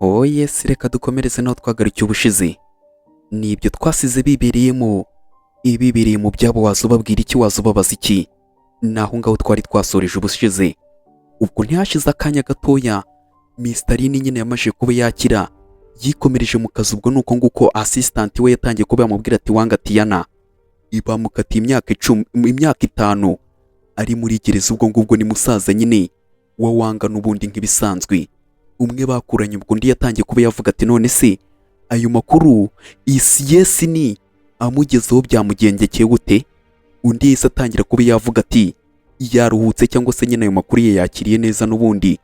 Oh yes, reka dukomereze naho twagarukiye ubushize. Ni ibyo twasize bibereyemo, ibibereye mu byabo. Waza ubabwira iki? Waza ubabaza iki? Ni aho ngaho twari twasoreje ubushize. Ubwo ntihashize akanya gatoya, Mr. Lin nyine yamaze kuba yakira, yikomereje mu kazi. Ubwo nuko nguko assistant we yatangiye kuba yamubwira ati: "Wanga Tiyana bamukatiye imyaka 10, imyaka 5 ari muri gereza." Ubwo ngubwo ni musaza nyine wa Wanga n'ubundi nk'ibisanzwe, umwe bakuranye. Ubwo undi yatangiye kuba yavuga ati: "None se ayo makuru isi yesi ni amugezeho byamugendekeye gute?" Undi yahise atangira kuba yavuga ati yaruhutse, cyangwa se nyine ayo makuru ye yakiriye neza. N'ubundi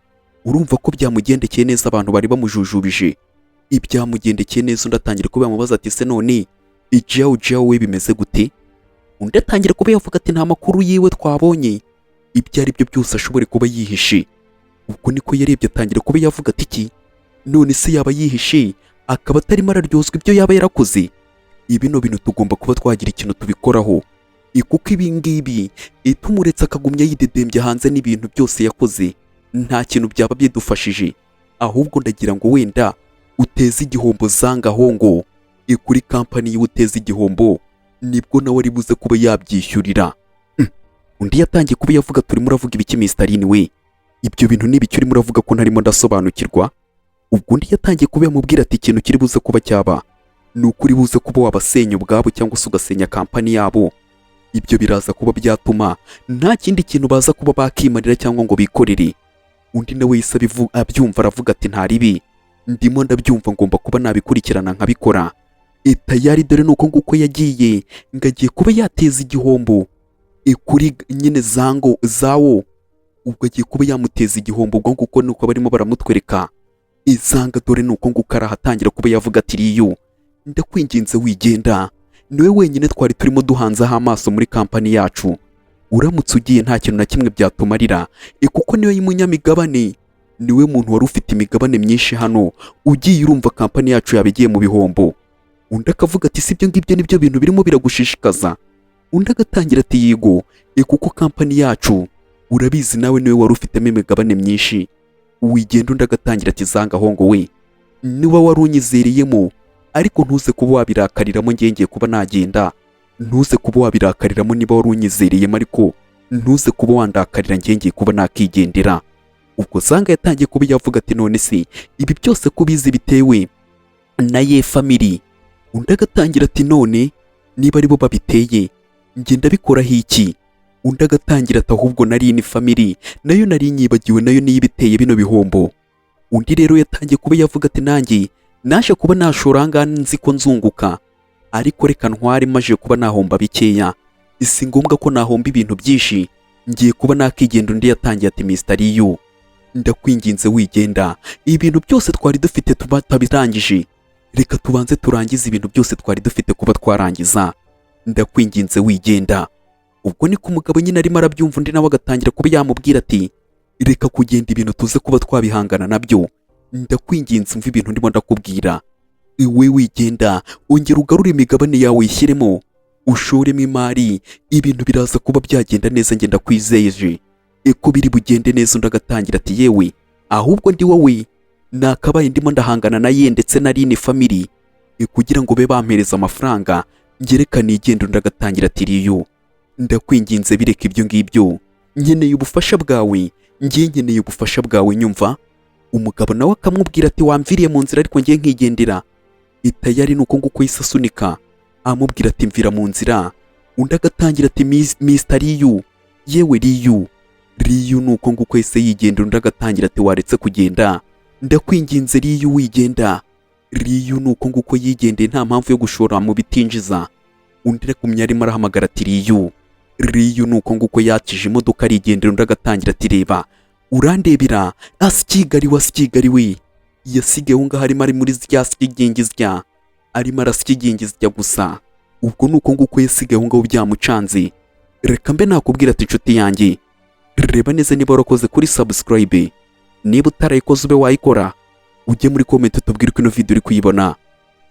urumva ko byamugendekeye neza, abantu bari bamujujubije, ibyamugendekeye neza. Undi atangira kuba yamubaza ati: "Se none ijawu jawu we bimeze gute?" Undi atangira kuba yavuga ati: "Nta makuru yiwe twabonye, ibyo ari byo byose ashobore kuba yihishe." Ubwo niko yarebye atangira kuba yavuga ati: "Iki none se yaba yihishe akaba atarimo araryozwa ibyo yaba yarakoze? Ibino bintu tugomba kuba twagira ikintu tubikoraho, kuko ibi ngibi tumuretse akagumya yidedembya hanze n'ibintu byose yakoze, nta kintu byaba bidufashije. Ahubwo ndagira ngo wenda uteze igihombo Zangahongo kuri kampani yiwe, uteze igihombo, nibwo nawe ari buze kuba yabyishyurira." Undi yatangiye kuba yavuga: "Turimo uravuga ibiki, Mr. Lin we? Ibyo bintu ni ibiki urimo uravuga ko ntarimo ndasobanukirwa?" Ubwo undi yatangiye kuba yamubwira ati: "Ikintu kiri buze kuba cyaba ni ukuri buze kuba wabasenya ubwabo, cyangwa se ugasenya kampani yabo. Ibyo biraza kuba byatuma nta kindi kintu baza kuba bakimarira cyangwa ngo bikorere." Undi nawe yahise abyumva, aravuga ati: "Nta ribi, ndimo ndabyumva, ngomba kuba nabikurikirana nkabikora." Tayari dore ni uko nguko yagiye ngo agiye kuba yateza igihombo kuri nyine zango zawo. Ubwo agiye kuba yamuteza igihombo. Ubwo nguko nuko barimo baramutwereka izanga. Dore ni uko nguko arahatangira kuba yavuga ati: "Riyu, ndakwinginze wigenda, niwe wenyine twari turimo duhanzeho amaso muri kampani yacu. Uramutse ugiye nta kintu na kimwe byatumarira, kuko niwe munyamigabane, niwe muntu wari ufite imigabane myinshi hano. Ugiye urumva kampani yacu yaba igiye mu bihombo." Undi akavuga ati: "Si ibyo ngibyo nibyo bintu birimo biragushishikaza?" Undi agatangira ati: "Yego, kuko kampani yacu urabizi nawe niwe wari ufitemo imigabane myinshi, wigenda." Undi agatangira ati: "Zangahongo we, niba wari unyizereyemo, ariko ntuze kuba wabirakariramo, ngiye kuba nagenda. Ntuze kuba wabirakariramo niba wari unyizereyemo, ariko ntuze kuba wandakarira, ngiye kuba nakigendera." Ubwo Zanga yatangiye kuba yavuga ati: "None se ibi byose ko ubizi bitewe na ye family?" Undi agatangira ati: "None niba aribo babiteye, njye ndabikoraho iki?" Undi agatangira ati: "Ahubwo nari ni family nayo nari nyibagiwe, nayo niyo ibiteye bino bihombo." Undi rero yatangiye kuba yavuga ati: "Nanjye naje kuba nashora ahangaha nzi ko nzunguka, ariko reka ntware maje kuba nahomba bikeya, si ngombwa ko nahomba ibintu byinshi, ngiye kuba nakigenda." Undi yatangiye ati: "Mr. Liyu, ndakwinginze wigenda, ibintu byose twari dufite tuba tabirangije. Reka tubanze turangize ibintu byose twari dufite kuba twarangiza, ndakwinginze wigenda." Ubwo niko umugabo nyine arimo arabyumva. Undi nawe agatangira kuba yamubwira ati: "Reka kugenda, ibintu tuze kuba twabihangana nabyo. Ndakwinginze umva ibintu ndimo ndakubwira, iwe wigenda, ongera ugarure imigabane yawe, uyishyiremo, ushoremo imari, ibintu biraza kuba byagenda neza. Ngenda kwizeje ko biri bugende neza." Undi agatangira ati: "Yewe, ahubwo ndi wowe nakabaye ndimo ndahangana na ye ndetse na Rini family kugira ngo be bampereza amafaranga, ngerekane igenda." Undi agatangira ati: "Riyu, ndakwinginze bireka ibyo ngibyo, nkeneye ubufasha bwawe, ngiye nkeneye ubufasha bwawe, nyumva." Umugabo nawe akamubwira ati: "Wamviriye mu nzira ariko ngiye nkigendera itayari." Ni uko nguko yahise asunika amubwira ati: "Mvira mu nzira." Undi agatangira ati: "Mr. Riyu, yewe Riyu, Riyu." Ni uko nguko yahise yigendera. Undi agatangira ati: "Waretse kugenda, ndakwinginze Riyu, wigenda." Riyu ni uko nguko yigendeye, nta mpamvu yo gushora mu bitinjiza. Undi aragumya arimo arahamagara ati: "Riyu, Riyu." Ni uko nguko yakije imodoka arigendera. Undi agatangira ati: "Reba, urandebera asikigari asikigari we." Yasigaye aho ngaho arimo ari muri zya sikigingizya, arimo arasikigingizya gusa. Ubwo ni uko nguko yasigaye aho ngaho byamucanze. Reka mbe nakubwira ati: "Inshuti yanjye, reba neza niba warakoze kuri subscribe. Niba utarayikoze ube wayikora, ujye muri comment tubwire uko ino video uri kuyibona.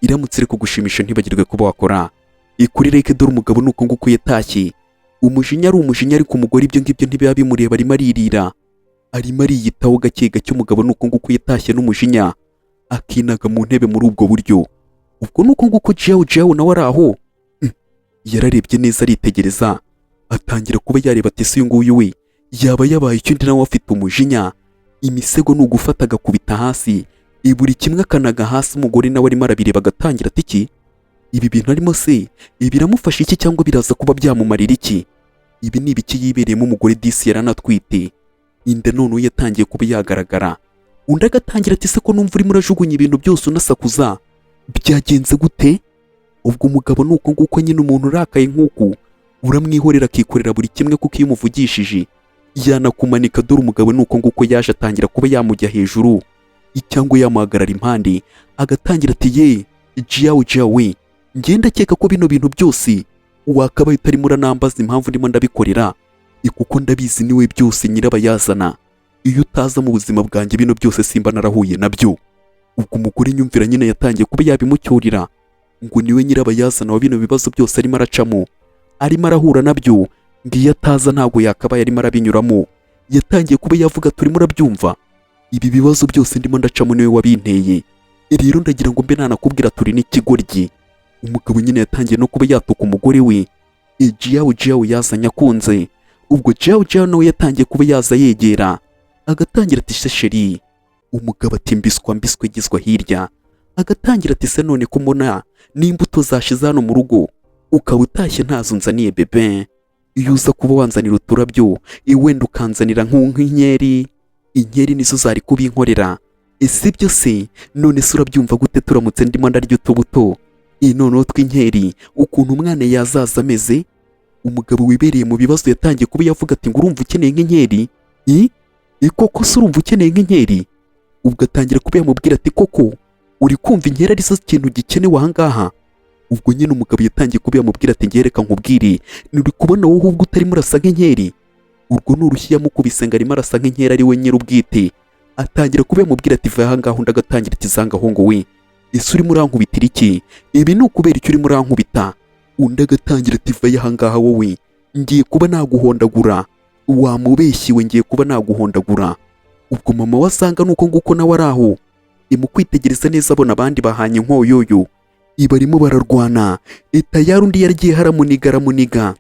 Iramutse iri kugushimisha, ntibagirwe kuba wakora ikuri like." Dore umugabo ni uko nguko yatashye umujinya, ari umujinya, ariko umugore ibyo ngibyo ntibiba bimureba, arimo aririra, arimo ariyitaho gake gake. Umugabo ni uko nguko yatashye n'umujinya. Akinaga mu ntebe muri ubwo buryo. Ubwo nuko nguko Jiao Jiao nawe ari aho. Yararebye neza, aritegereza, atangira kuba yareba ati: "Ese uyu nguyu we yaba yabaye icyo?" Undi nawe afite umujinya, imisego ni ugufata agakubita hasi, buri kimwe akanaga hasi. Umugore nawe arimo arabireba, agatangira ati: "Iki, ibi bintu arimo se biramufasha iki, cyangwa biraza kuba byamumarira iki? Ibi ni ibiki yibereyemo?" Umugore disi yaranatwite inda, noneho yatangiye kuba yagaragara. Undi agatangira ati: "Se ko numva urimo urajugunya ibintu byose, unasakuza, byagenze gute?" Ubwo umugabo ni uko nguko nyine, umuntu urakaye nk'uku uramwihorera akikorera buri kimwe, kuko iyo umuvugishije yanakumanika. Dore umugabo ni uko nguko yaje, atangira kuba yamujya hejuru cyangwa yamuhagarara impande, agatangira ati: "Ye Jiyawe, Jiyawe, ngenda akeka ko bino bintu byose wakabaye utarimo uranambaza impamvu ndimo ndabikorera, kuko ndabizi niwe byose nyirabayazana. Iyo utaza mu buzima bwanjye, bino byose simba narahuye nabyo." Ubwo umugore nyumvira nyine yatangiye kuba yabimucyurira ngo niwe nyirabayazana wa bino bibazo byose arimo aracamo, arimo arahura nabyo, ngo iyo ataza ntabwo yakabaye arimo arabinyuramo. Yatangiye kuba yavuga: "Turimo urabyumva, ibi bibazo byose ndimo ndacamo niwe wabinteye. Rero ndagira ngo mbe nanakubwira, turi n'ikigoryi." Umugabo nyine yatangiye no kuba yatuka umugore we Jiyawu Jiyawu yazanye akunze. Ubwo Jiyawu Jiyawu nawe yatangiye kuba yaza yegera, agatangira ati: "Se chéri." Umugabo ati: "Mbiswa mbiswe gizwa hirya." Agatangira ati: "Se none ko mbona n'imbuto zashize hano mu rugo, ukaba utashye ntazo nzaniye bébé? Iyo uza kuba wanzanira uturabyo, wenda ukanzanira nk'inkeri, inkeri nizo zari kubinkorera. Ese ibyo se none se urabyumva gute turamutse ndimo ndarya utubuto iyi noneho tw'inkeri, ukuntu umwana yazaza ameze?" Umugabo wibereye mu bibazo yatangiye kuba yavuga ati: "Ngo urumva ukeneye nk'inkeri? I koko se urumva ukeneye nk'inkeri?" Ubwo atangira kuba yamubwira ati: "Koko uri kumva inkeri arizo kintu gikenewe ahangaha?" Ubwo nyine umugabo yatangiye kuba yamubwira ati: "Ngiye reka nkubwire, uri kubona wowe ubwo utarimo urasa nk'inkeri?" Urwo ni urushyi yamukubise ngo arimo arasa nk'inkeri ari we nyir'ubwite. Atangira kuba yamubwira ati: "Va ahangaha." Undi agatangira ati: "Zangahungu we, ese urimo urankubitira iki? Ibi ni ukubera icyo urimo urankubita?" Undi agatangira ati: "Va ahangaha wowe, ngiye kuba naguhondagura, wamubeshyiwe, ngiye kuba naguhondagura." Ubwo mama we asanga nuko nguko nawe ari aho imu kwitegereza neza, abona abandi bahanye inkoyoyo, ibarimo bararwana tayari. Undi yaragiye haramuniga, aramuniga,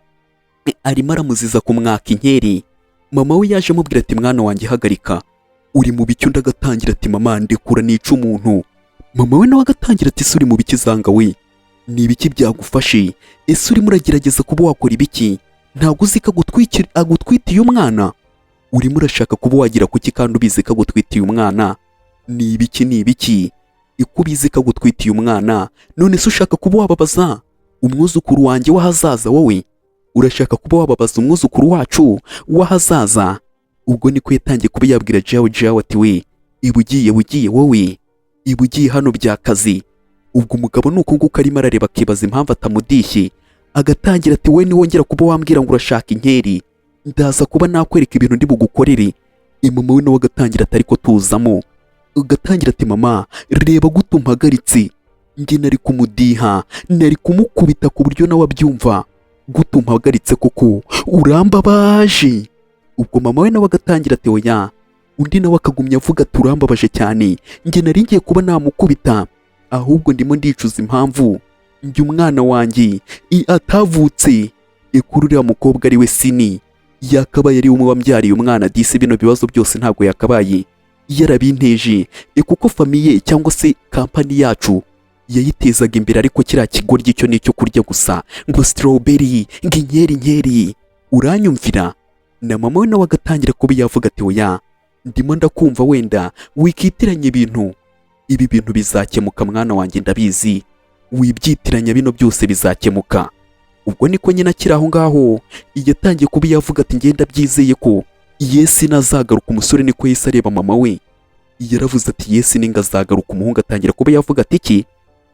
arimo aramuziza kumwaka inkeri. Mama we yaje amubwira ati: "Mwana wanjye, hagarika, uri mu biki?" Undi agatangira ati: "Mama, ndekura nica umuntu." Mama we nawe agatangira ati: "Ese uri mu biki zanga we? Ni ibiki byagufashe? Ese urimo uragerageza kuba wakora ibiki? Ntabwo uzi ko agutwitiye umwana? Urimo urashaka kuba wagira kuki kandi ubizi ko agutwitiye umwana? Ni ibiki, ni ibiki iko ubizi ko agutwitiye umwana? None se ushaka kuba wababaza umwuzukuru wanjye w'ahazaza? Wowe urashaka kuba wababaza umwuzukuru wacu w'ahazaza?" Ubwo niko yatangiye kuba yabwira Jawo Jawo ati: "We iba ugiye, ugiye wowe, iba ugiye hano byakazi." Ubwo umugabo ni uko nguko arimo arareba, akibaza impamvu atamudishye. Agatangira ati: "We niwongera kuba wambwira ngo urashaka inkeri, ndaza kuba nakwereka ibintu ndi bugukorere." Mama we nawe agatangira ati: "Ariko tuzamo." Agatangira ati: "Mama, reba gute umpagaritse. Njye nari kumudiha, nari kumukubita ku buryo nawe abyumva. Gute umpagaritse koko? Urambabaje." Ubwo mama we nawe agatangira ati: "Oya." Undi nawe akagumya avuga ati: "Urambabaje cyane, njye nari ngiye kuba namukubita. Ahubwo ndimo ndicuza impamvu njye umwana wanjye atavutse kuri uriya mukobwa ari we Sini. Yakabaye ari umwe wambyariye umwana disi, bino bibazo byose ntabwo yakabaye yarabinteje, kuko famille cyangwa se company yacu yayitezaga imbere. Ariko kiriya kigoryi cyo ni icyo kurya gusa, ngo strawberry, ngo inkeri, inkeri, uranyumvira?" Na mama we nawe agatangira kuba yavuga ati: "Oya, ndimo ndakumva, wenda wikitiranya ibintu. Ibi bintu bizakemuka mwana wanjye, ndabizi, wibyitiranya, bino byose bizakemuka." Ubwo niko nyine akiri aho ngaho yatangiye kuba yavuga ati: "Ngenda byizeye ko Yesi nazagaruka." Umusore niko yahise areba mama we, yaravuze ati: "Yesi ninga azagaruka." Umuhungu atangira kuba yavuga ati: "Iki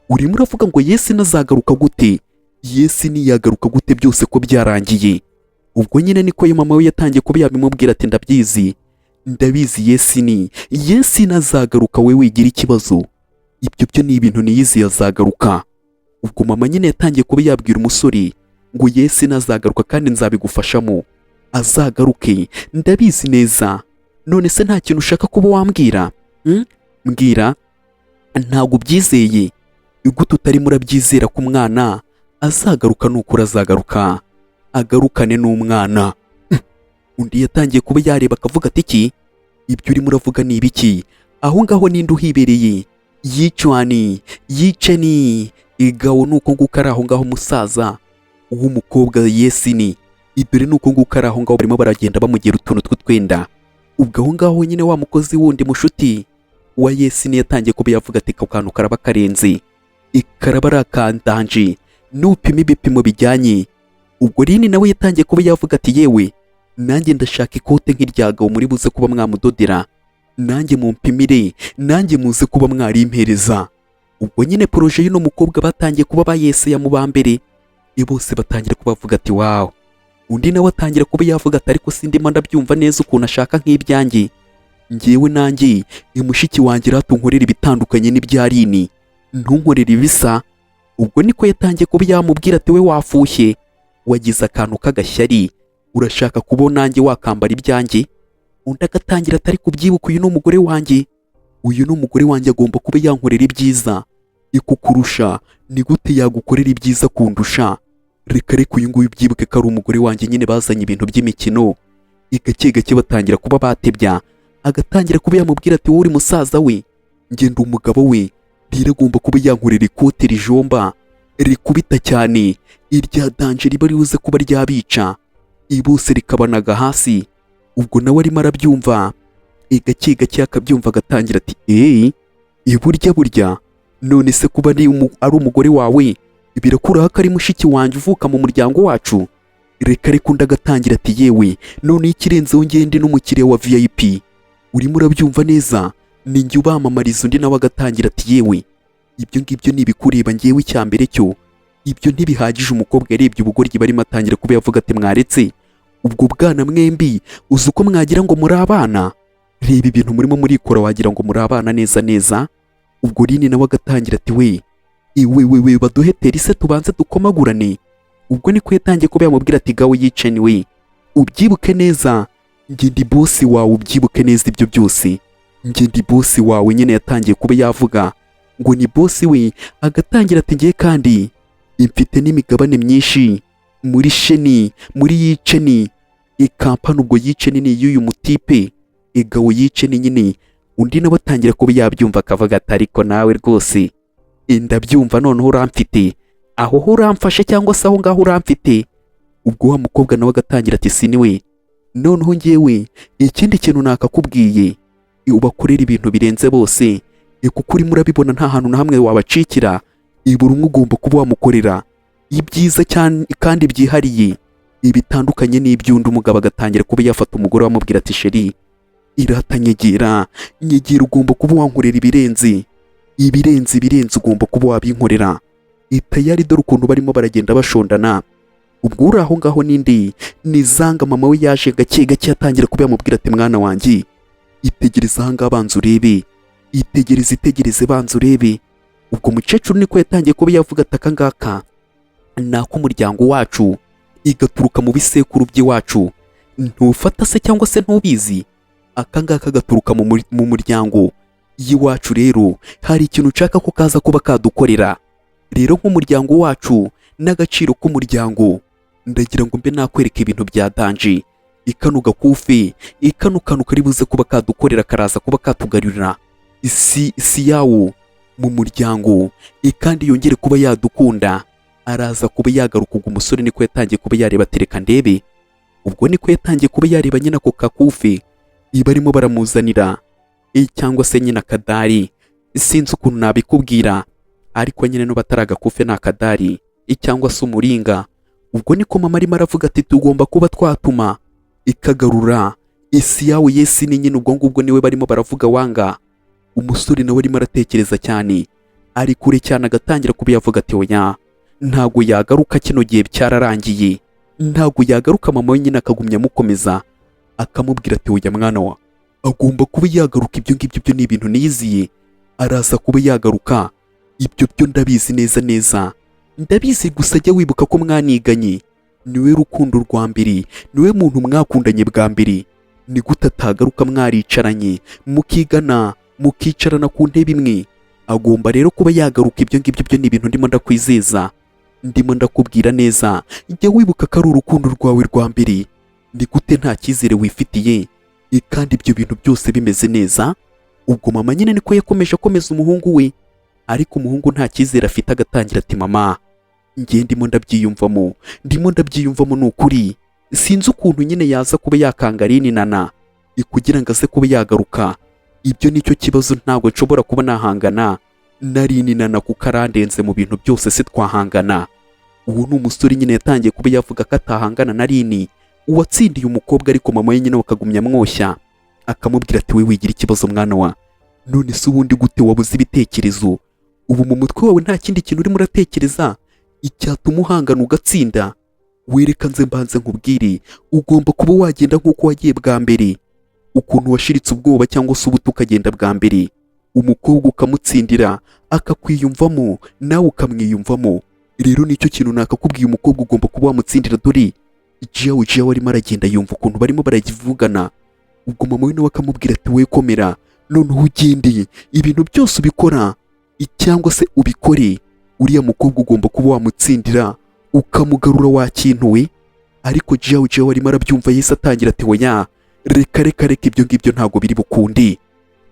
urimo uravuga ngo Yesi nazagaruka gute? Yesi niyagaruka gute byose ko byarangiye?" Ubwo nyine niko yo mama we yatangiye kuba yabimubwira ati: "Ndabizi, ndabizi, Yesi ni Yesi nazagaruka, we wigira ikibazo, ibyo byo ni ibintu niyizi, azagaruka." Ubwo mama nyine yatangiye kuba yabwira umusore ngo: "Yesi nazagaruka kandi nzabigufashamo, azagaruke, ndabizi neza. None se nta kintu ushaka kuba wambwira? Mbwira." Ntabwo ubyizeye? Gute utarimo urabyizera ko umwana azagaruka? Nukuri azagaruka, agarukane n'umwana. Undi yatangiye kuba yareba akavuga ati: "Iki ibyo urimo uravuga ni ibiki?" Aho ngaho ninde uhibereye? Yicwani yiceni igawo. Nuko nguko ari aho ngaho umusaza w'umukobwa Yesini, idore nuko nguko ari aho ngaho, barimo baragenda bamugira utuntu tw'utwenda. Ubwo aho ngaho nyine wa mukozi wundi mushuti wa Yesini yatangiye kuba yavuga ati: "Ako kantu karaba karenze, ikaraba ari akandanje nupima ibipimo bijyanye." Ubwo Rini nawe yatangiye kuba yavuga ati: "Yewe, nanjye ndashaka ikote nk'irya Gawo, muri buze kuba mwamudodera, nanjye mumpimire, nanjye muze kuba mwarimpereza." Ubwo nyine projet y'uno mukobwa batangiye kuba bayeseya mu ba mbere, bose batangira kubavuga ati: "Wow." Undi nawe atangira kuba yavuga ati: "Ariko sindimo ndabyumva neza ukuntu ashaka nk'ibyanjye. Ngewe nanjye mushiki wanjye ratu nkorera ibitandukanye n'ibya Rini, ntunkorere ibisa." Ubwo niko yatangiye kuba yamubwira ati: "We wafushye, wagize akantu k'agashyari, urashaka kuba nanjye wakambara ibyanjye." Undi agatangira atari kubyibuka: "Uyu ni umugore wanjye, uyu ni umugore wanjye, agomba kuba yankorera ibyiza ikukurusha. Ni gute yagukorera ibyiza kundusha? Reka reka, uyu nguyu ubyibuke ko ari umugore wanjye." Nyine bazanye ibintu by'imikino, gake gake batangira kuba batebya. Agatangira kuba yamubwira ati: "Wowe uri musaza we, ngenda umugabo we, rero agomba kuba yankorera ikote rijomba, rikubita cyane, irya danger, riba ribuze kuba ryabica bose rikabanaga hasi." Ubwo nawe arimo arabyumva gake gake, akabyumva agatangira ati: "Eee, burya burya none se kuba ari umugore wawe birakuraho ko ari mushiki wanjye uvuka mu muryango wacu? Reka reka." Undi agatangira ati: "Yewe, none ikirenzeho ngende n'umukiriya wa VIP, urimo urabyumva neza, ni njye ubamamariza." Undi nawe agatangira ati: "Yewe, ibyo ngibyo ni ibikureba, ngewe icya mbere cyo ibyo ntibihagije." Umukobwa yarebye ubugoryi barimo, atangira kuba yavuga ati: "Mwaretse ubwo bwana mwembi, uzi uko mwagira ngo muri abana? Reba ibintu murimo murikora, wagira ngo muri abana neza neza." Ubwo Rini nawe agatangira ati: "We iwe we we, baduhe se tubanze dukomagurane." Ubwo niko yatangiye kuba yamubwira ati: "Gawe yiceni we, ubyibuke neza, njye ndi boss wawe, ubyibuke neza ibyo byose, njye ndi boss wawe." Nyine yatangiye kuba yavuga ngo ni boss we, agatangira ati: "Ngiye kandi mfite n'imigabane myinshi muri sheni, muri yiceni ikampani." Ubwo yiceni ni iy'uyu mutipe igawo yiceni nyine. Undi nawe atangira kuba yabyumva, akavuga ati: "Ariko nawe rwose ndabyumva, noneho uramfite aho ho, uramfashe cyangwa se aho ngaho uramfite." Ubwo wa mukobwa nawe agatangira ati: "Siniwe, noneho ngewe ikindi kintu nakakubwiye, ubakorera ibintu birenze bose, kuko urimo urabibona nta hantu na hamwe wabacikira. Buri umwe ugomba kuba wamukorera ibyiza cyane kandi byihariye, ibitandukanye n'iby'undi." Umugabo agatangira kuba yafata umugore, wamubwira ati: "Chérie, irata, nyegera, nyegera, ugomba kuba wankorera ibirenze, ibirenze, ibirenze, ugomba kuba wabinkorera itayari." Dore ukuntu barimo baragenda bashondana. Ubwo uri aho ngaho n'indi ni Zanga. Mama we yaje gake gake, atangira kuba yamubwira ati: "Mwana wanjye, itegereze aha ngaha, banza urebe, itegereze, itegereze, banza urebe." Ubwo mukecuru niko yatangiye kuba yavuga ati: "Aka ngaka ni ak'umuryango wacu, igaturuka mu bisekuru by'iwacu. Ntufata se cyangwa se ntubizi? Aka ngaka gaturuka mu muryango y'iwacu. Rero hari ikintu nshaka ko kaza kuba kadukorera. Rero nk'umuryango wacu n'agaciro k'umuryango, ndagira ngo mbe nakwereka ibintu bya danger. Ikano gakufi, ikano kantu kari buze kuba kadukorera, karaza kuba katugarurira isi yawo mu muryango, kandi yongere kuba yadukunda, araza kuba yagaruka." Ubwo umusore niko yatangiye kuba yareba ati: "Reka ndebe." Ubwo niko yatangiye kuba yareba nyine ako kakufi barimo baramuzanira, cyangwa se nyine akadari, sinzi ukuntu nabikubwira, ariko nyine nuba atari agakufe ni akadari cyangwa se umuringa. Ubwo niko mama arimo aravuga ati: "Tugomba kuba twatuma ikagarura isi yawe yesi." Ni nyine ubwo ngubwo niwe barimo baravuga wanga. Umusore nawe arimo aratekereza cyane, ari kure cyane, agatangira kuba yavuga ati: "Oya, ntago yagaruka, kino gihe cyararangiye, ntago yagaruka." Mama we nyine akagumya amukomeza, akamubwira ati: "Oya mwana wa, agomba kuba yagaruka, ibyo ngibyo byo ni ibintu niyiziye, araza kuba yagaruka, ibyo byo ndabizi neza neza, ndabizi. Gusa jya wibuka ko mwaniganye, niwe rukundo rwa mbere, niwe muntu mwakundanye bwa mbere. Ni gute atagaruka mwaricaranye, mukigana, mukicarana ku ntebe imwe?" Agomba rero kuba yagaruka. Ibyo ngibyo byo ni ibintu ndimo ndakwizeza, ndimo ndakubwira neza. Jya wibuka ko ari urukundo rwawe rwa mbere. Ni gute nta cyizere wifitiye kandi ibyo bintu byose bimeze neza? Ubwo mama nyine niko yakomeje akomeza umuhungu we, ariko umuhungu nta cyizere afite. Agatangira ati: "Mama, njye ndimo ndabyiyumvamo, ndimo ndabyiyumvamo, ni ukuri sinzi ukuntu nyine yaza kuba yakanga Rini nana kugira ngo aze kuba yagaruka. Ibyo nicyo kibazo, ntabwo nshobora kuba nahangana na Rini nana kuko arandenze mu bintu byose, se twahangana?" Uwo ni umusore nyine yatangiye kuba yavuga ko atahangana na Rini uwatsindiye umukobwa, ariko mama we nyine bakagumya amwoshya, akamubwira ati: "We wigira ikibazo mwana wa. None se ubundi gute wabuze ibitekerezo? Ubu mu mutwe wawe nta kindi kintu urimo uratekereza icyatuma uhangana ugatsinda? Wereka nze mbanze nkubwire, ugomba kuba wagenda nk'uko wagiye bwa mbere, ukuntu washiritse ubwoba cyangwa se ubuto ukagenda bwa mbere, umukobwa ukamutsindira akakwiyumvamo, nawe ukamwiyumvamo. Rero nicyo kintu nakakubwiye, umukobwa ugomba kuba wamutsindira." Dore Jiyawu Jiyawu arimo aragenda yumva ukuntu barimo baragivugana. Ubwo mama we nawe akamubwira ati: "We komera, noneho ugende ibintu byose ubikora cyangwa se ubikore, uriya mukobwa ugomba kuba wamutsindira ukamugarura wa kintu we." Ariko Jiyawu Jiyawu arimo arabyumva, yahise atangira ati: "Oya, reka reka reka, ibyo ngibyo ntabwo biri bukunde."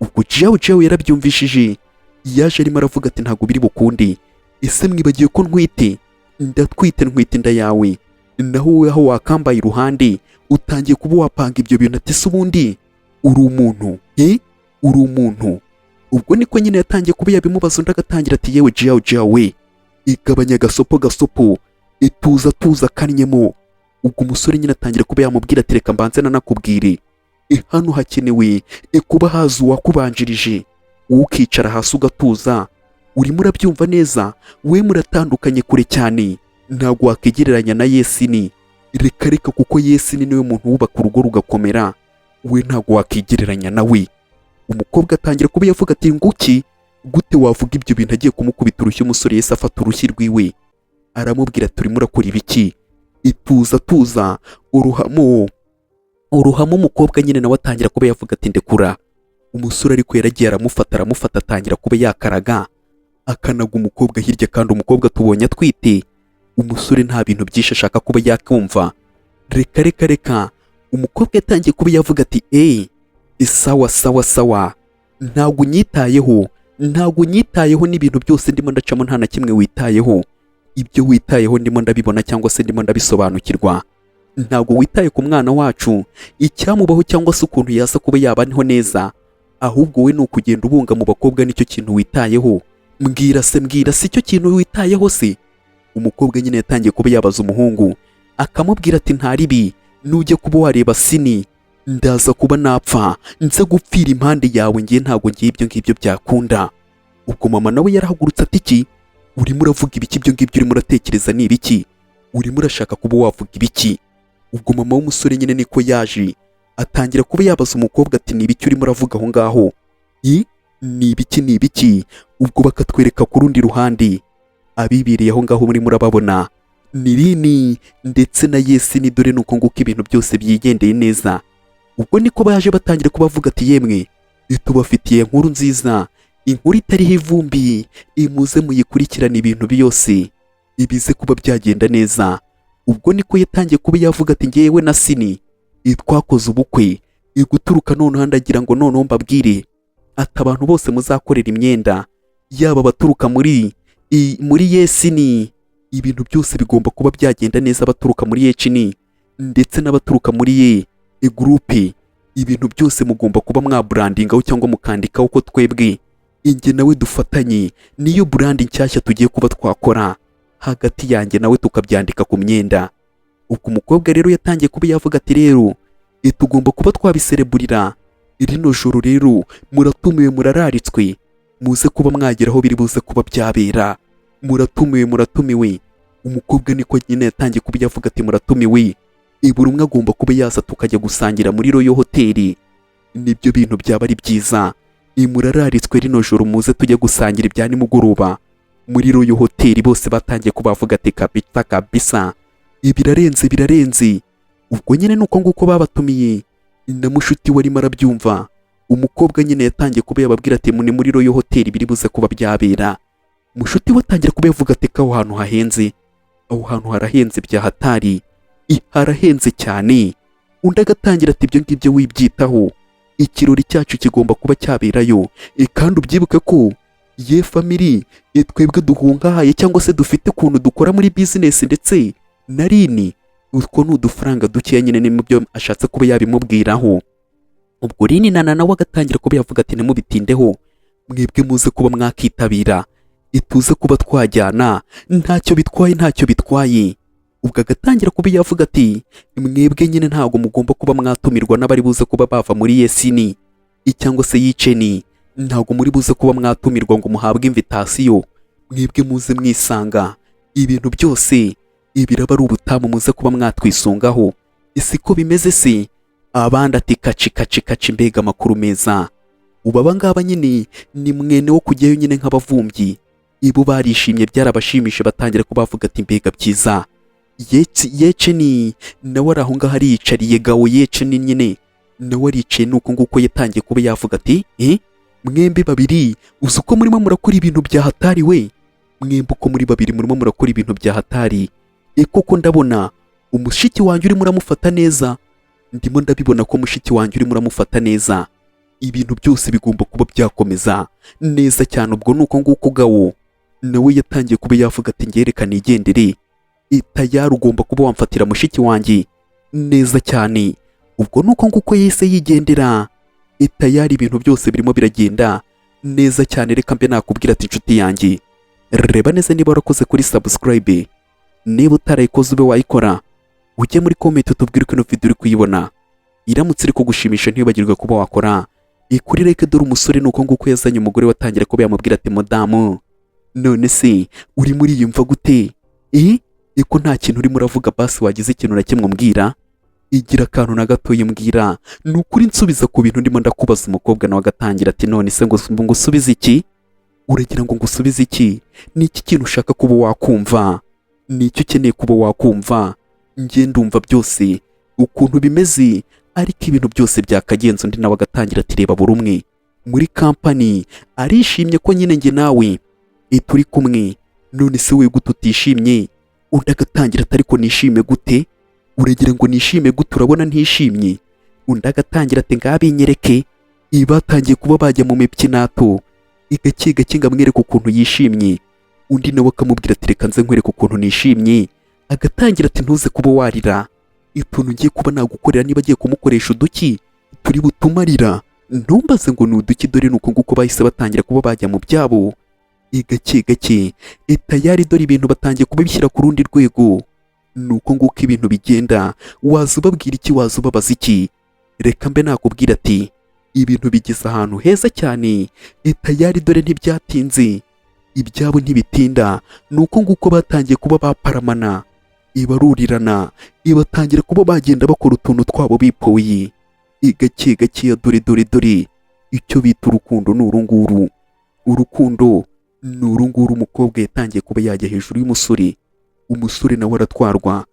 Ubwo Jiyawu Jiyawu yarabyumvishije, yaje arimo aravuga ati: "Ntabwo biri bukunde. Ese mwibagiwe ko ntwite? Ndatwite, ntwite inda yawe, naho wowe aho wakambaye iruhande utangiye kuba wapanga ibyo bintu." Ati: "Se ubundi uri umuntu? Uri umuntu?" Ubwo niko nyine yatangiye kuba yabimubaza. Undi agatangira ati: "Yewe Jiyawu Jiyawu we, igabanya agasopo gasopo, ituza tuza kanyemo." Ubwo umusore nyine atangira kuba yamubwira ati: "Reka mbanze nanakubwire, hano hakenewe kuba haza uwakubanjirije, wowe ukicara hasi ugatuza. Urimo urabyumva neza? We muratandukanye kure cyane, ntabwo wakigereranya na Yesini. Reka reka, kuko Yesini niwe muntu wubaka urugo rugakomera, we ntabwo wakigereranya nawe." Umukobwa atangira kuba yavuga ati: "Nguki? Gute wavuga ibyo bintu?" Agiye kumukubita urushyi, umusore yahise afata urushyi rwiwe, aramubwira: "Turimo urakora ibiki? Ituza tuza, uruhamo uruhamo." Umukobwa nyine nawe atangira kuba yavuga ati: "Ndekura." Umusore ariko yaragiye aramufata, aramufata, atangira kuba yakaraga, akanaga umukobwa hirya, kandi umukobwa tubonye atwite. Umusore nta bintu byinshi ashaka kuba yakumva, reka reka reka. Umukobwa yatangiye kuba yavuga ati: "Eee, sawa sawa sawa, ntabwo unyitayeho, ntabwo unyitayeho, n'ibintu byose ndimo ndacamo nta na kimwe witayeho. Ibyo witayeho ndimo ndabibona cyangwa se ndimo ndabisobanukirwa. Ntabwo witaye ku mwana wacu, icyamubaho cyangwa se ukuntu yaza kuba yabaho neza, ahubwo we ni ukugenda ubunga mu bakobwa, nicyo kintu witayeho. Mbwira se, mbwira se, icyo kintu witayeho se?" Umukobwa nyine yatangiye kuba yabaza umuhungu, akamubwira ati: "Nta ribi, nujya kuba wareba Sini ndaza kuba napfa, nze gupfira impande yawe, ngiye ntabwo ngiye ibyo ngibyo byakunda." Ubwo mama nawe yarahagurutse ati: "Iki urimo uravuga ibiki? Ibyo ngibyo urimo uratekereza ni ibiki? Urimo urashaka kuba wavuga ibiki?" Ubwo mama w'umusore nyine niko yaje atangira kuba yabaza umukobwa ati: "Ni ibiki urimo uravuga aho ngaho? I ni ibiki, ni ibiki?" Ubwo bakatwereka ku rundi ruhande abibereye aho ngaho muri murababona ni Rini ndetse na Yesini. Dore nuko nguko ibintu byose byigendeye neza. Ubwo niko baje batangira kubavuga ati: "Yemwe, tubafitiye inkuru nziza, inkuru itariho ivumbi, imuze muyikurikirane, ibintu byose ibize kuba byagenda neza." Ubwo niko yatangiye kuba yavuga ati: "Ngewe na Sini twakoze ubukwe, guturuka noneho ndagira ngo noneho mbabwire ati abantu bose muzakorera imyenda, yaba abaturuka muri Yesini, ibintu byose bigomba kuba byagenda neza, abaturuka muri Yecini ndetse n'abaturuka muri ye groupe, ibintu byose mugomba kuba mwabrandingaho cyangwa mukandikaho ko twebwe inge nawe dufatanye, niyo brand nshyashya tugiye kuba twakora hagati yanjye nawe, tukabyandika ku myenda." Ubwo umukobwa rero yatangiye kuba yavuga ati: "Rero tugomba kuba twabisereburira rino joro, rero muratumiwe, murararitswe, muze kuba mwagera aho biri buze kuba byabera, muratumiwe, muratumiwe." Umukobwa niko nyine yatangiye kuba yavuga ati: "Muratumiwe, buri umwe agomba kuba yaza tukajya gusangira muri Royal Hotel, nibyo bintu byaba ari byiza. Murararitswe rino joro, muze tujye gusangira ibya nimugoroba muri Royal Hotel." Bose batangiye kuba bavuga ati: "Kabisa kabisa, birarenze, birarenze." Ubwo nyine nuko nguko babatumiye, na mushuti we arimo arabyumva. Umukobwa nyine yatangiye kuba yababwira ati ni muri Royal Hotel biri buze kuba byabera. Mushuti we atangira kuba yavuga ati ko aho hantu hahenze, aho hantu harahenze bya hatari, harahenze cyane. Undi agatangira ati ibyo ngibyo wibyitaho, ikirori cyacu kigomba kuba cyaberayo. Kandi ubyibuke ko ye family, twebwe duhungahaye cyangwa se dufite ukuntu dukora muri business ndetse na Rini, utwo ni udufaranga dukeya nyine, ni mu byo ashatse kuba yabimubwiraho. Ubwo Rini na nawe agatangira kuba yavuga ati ntimubitindeho, mwebwe muze kuba mwakitabira, ituze kuba twajyana, ntacyo bitwaye, ntacyo bitwaye. Ubwo agatangira kuba yavuga ati mwebwe nyine ntabwo mugomba kuba mwatumirwa n'abari buze kuba bava muri Yesini cyangwa se Yiceni, ntabwo muri buze kuba mwatumirwa ngo muhabwe invitation, mwebwe muze mwisanga, ibintu byose ibiraba ari ubutamu, muze kuba mwatwisungaho. Siko bimeze se? Abandi ati kaci kaci kaci, mbega amakuru meza! Ubu aba ngaba nyine ni mwene wo kujyayo nyine nk'abavumbyi, ibo barishimye, byarabashimishe, batangira kuba bavuga ati mbega byiza. Yeceni nawe ari aho ngaho ariyicariye, Gawo Yeceni nyine nawe aricaye, nuko nguko yatangiye kuba yavuga ati mwembi babiri, uzi uko murimo murakora ibintu bya hatari we, mwembi uko muri babiri murimo murakora ibintu bya hatari. Koko ndabona umushiki wanjye urimo uramufata neza, ndimo ndabibona ko mushiki wanjye urimo uramufata neza, ibintu byose bigomba kuba byakomeza neza cyane. Ubwo nuko nguko Gawo nawe yatangiye kuba yavuga ati ngerekane igendere, tayari ugomba kuba wamfatira mushiki wanjye neza cyane. Ubwo nuko nguko yahise yigendera, tayari ibintu byose birimo biragenda neza cyane. Reka mbe nakubwira ati inshuti yanjye, reba neza niba warakoze kuri subscribe, niba utarayikoze ube wayikora, ujye muri comment utubwire uko ino video uri kuyibona, iramutse iri kugushimisha ntiwibagirwe kuba wakora kuri like. Dore umusore nuko nguko yazanye umugore, watangira kuba yamubwira ati mudamu, none se urimo uriyumva gute? Ko nta kintu urimo uravuga, basi wagize ikintu na kimwe umbwira, igira akantu na gatoya umbwira, ni ukuri nsubiza ku bintu ndimo ndakubaza. Umukobwa nawe agatangira ati none se ngo ngusubize iki? Uragira ngo ngusubize iki? Ni iki kintu ushaka kuba wakumva? Ni icyo ukeneye kuba wakumva? Njye ndumva byose ukuntu bimeze, ariko ibintu byose byakagenze. Undi nawe agatangira ati reba, buri umwe muri company arishimye ko nyine njye nawe turi kumwe, none se we gute utishimye? Undi agatangira ati ariko nishime gute? Uragira ngo nishime gute? Urabona ntishimye? Undi agatangira ati ngabinyereke. Batangiye kuba bajya mu mipyinato gake gake ngo amwereke ukuntu yishimye. Undi nawe akamubwira ati reka nze nkwereke ukuntu nishimye. Agatangira ati ntuze kuba warira, utuntu ngiye kuba nagukorera, niba agiye kumukoresha uduki turi butumarira, ntumbaze ngo ni uduki. Dore ni uko nguko bahise batangira kuba bajya mu byabo gake gake, tayari dore ibintu batangiye kubishyira ku rundi rwego. Ni uko nguko ibintu bigenda. Waza ubabwira iki? Waza ubabaza iki? Reka mbe nakubwira ati ibintu bigeze ahantu heza cyane, tayari dore ntibyatinze, ibyabo ntibitinda. Ni uko nguko batangiye kuba baparamana, ibarurirana, ibatangira kuba bagenda bakora utuntu twabo bipoye gake gakeya. Dore dore dore icyo bita urukundo ni urunguru, urukundo ni urunguru. Umukobwa yatangiye kuba yajya hejuru y'umusore, umusore nawe aratwarwa,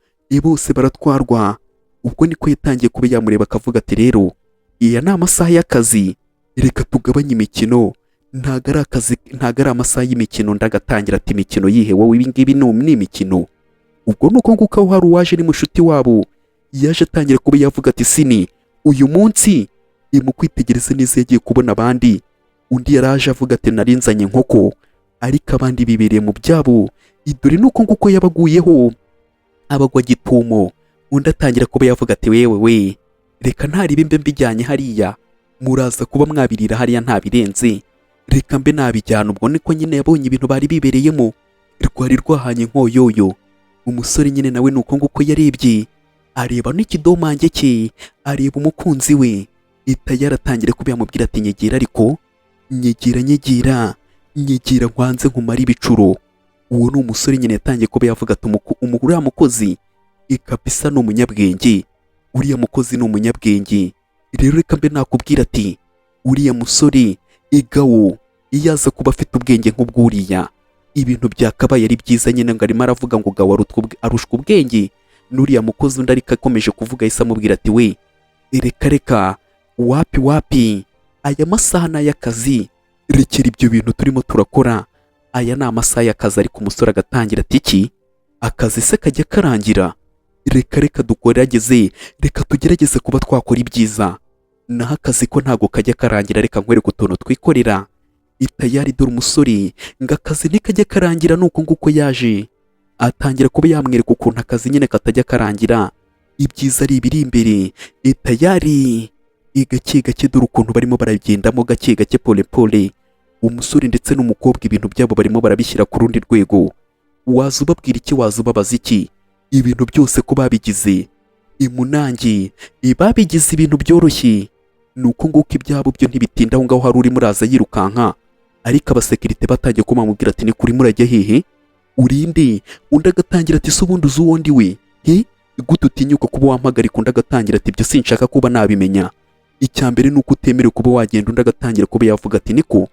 bose baratwarwa. Ubwo niko yatangiye kuba yamureba akavuga ati rero iya ni amasaha y'akazi, reka tugabanye imikino, ntago ari akazi, ntago ari amasaha y'imikino. Ndagatangira ati imikino yihe wowe? Ibi ngibi ni imikino? Ubwo ni uko nguko aho hari uwaje, ni mushuti wabo, yaje atangira kuba yavuga ati sini uyu munsi mu kwitegereza neza yagiye kubona abandi. Undi yaraje avuga ati narinzanye inkoko, ariko abandi bibereye mu byabo. Dore nuko nguko yabaguyeho, abagwa gitumo. Undi atangira kuba yavuga ati wewe we, reka ntaribe mbe mbijyanye hariya, muraza kuba mwabirira hariya, ntabirenze, reka mbe nabijyana. Ubwo niko nyine yabonye ibintu bari bibereyemo rwari rwahanye nkoyoyo. Umusore nyine nawe nuko nguko yarebye, areba n'ikidomange cye, areba umukunzi we, yaratangira kuba yamubwira ati nyegera, ariko nyegera, nyegera, nyegera, nkwanze nkumara ibicuro. Uwo ni umusore nyine yatangiye kuba yavuga ati uriya mukozi ikabisa ni umunyabwenge, uriya mukozi ni umunyabwenge. Rero reka mbe nakubwira ati uriya musore igawo iyo aza kuba afite ubwenge nk'ubwuriya, ibintu byakabaye ari byiza nyine. Ngo arimo aravuga ngo Gawo arushwa ubwenge n'uriya mukozi. Undi ariko akomeje kuvuga, ahise amubwira ati we, reka reka, wapi wapi. Aya masaha ni ay'akazi, rekera ibyo bintu turimo turakora, aya ni amasaha y'akazi. Ariko umusore agatangira ati: "Iki akazi se kajya karangira? Reka reka dukorageze, reka tugerageze kuba twakora ibyiza, naho akazi ko ntabwo kajya karangira. Reka nkwereke utuntu twikorera itayari." Dore umusore ngo akazi ntikajya karangira, nuko nguko yaje atangira kuba yamwereka ukuntu akazi nyine katajya karangira, ibyiza ari ibiri imbere. Itayari gake gake, dore ukuntu barimo baragendamo gake gake, pole pole. Umusore ndetse n'umukobwa ibintu byabo barimo barabishyira ku rundi rwego. Waza ubabwira iki? Waza ubabaza iki? Ibintu byose ko babigize imunangi, babigize ibintu byoroshye, ni uko nguko ibyabo byo ntibitinda. Aho ngaho hari urimo uraza yirukanka, ariko abasekirite batangiye kumamubwira ati: "Ni kuri, murajya hehe? Urinde?" Undi agatangira ati: "Se ubundi uzi uwo ndi we? He, gute utinyuka kuba wampagarika?" Undi agatangira ati: "Ibyo sinshaka kuba nabimenya, icya mbere ni uko utemerewe kuba wagenda." Undi agatangira kuba yavuga ati: "Niko,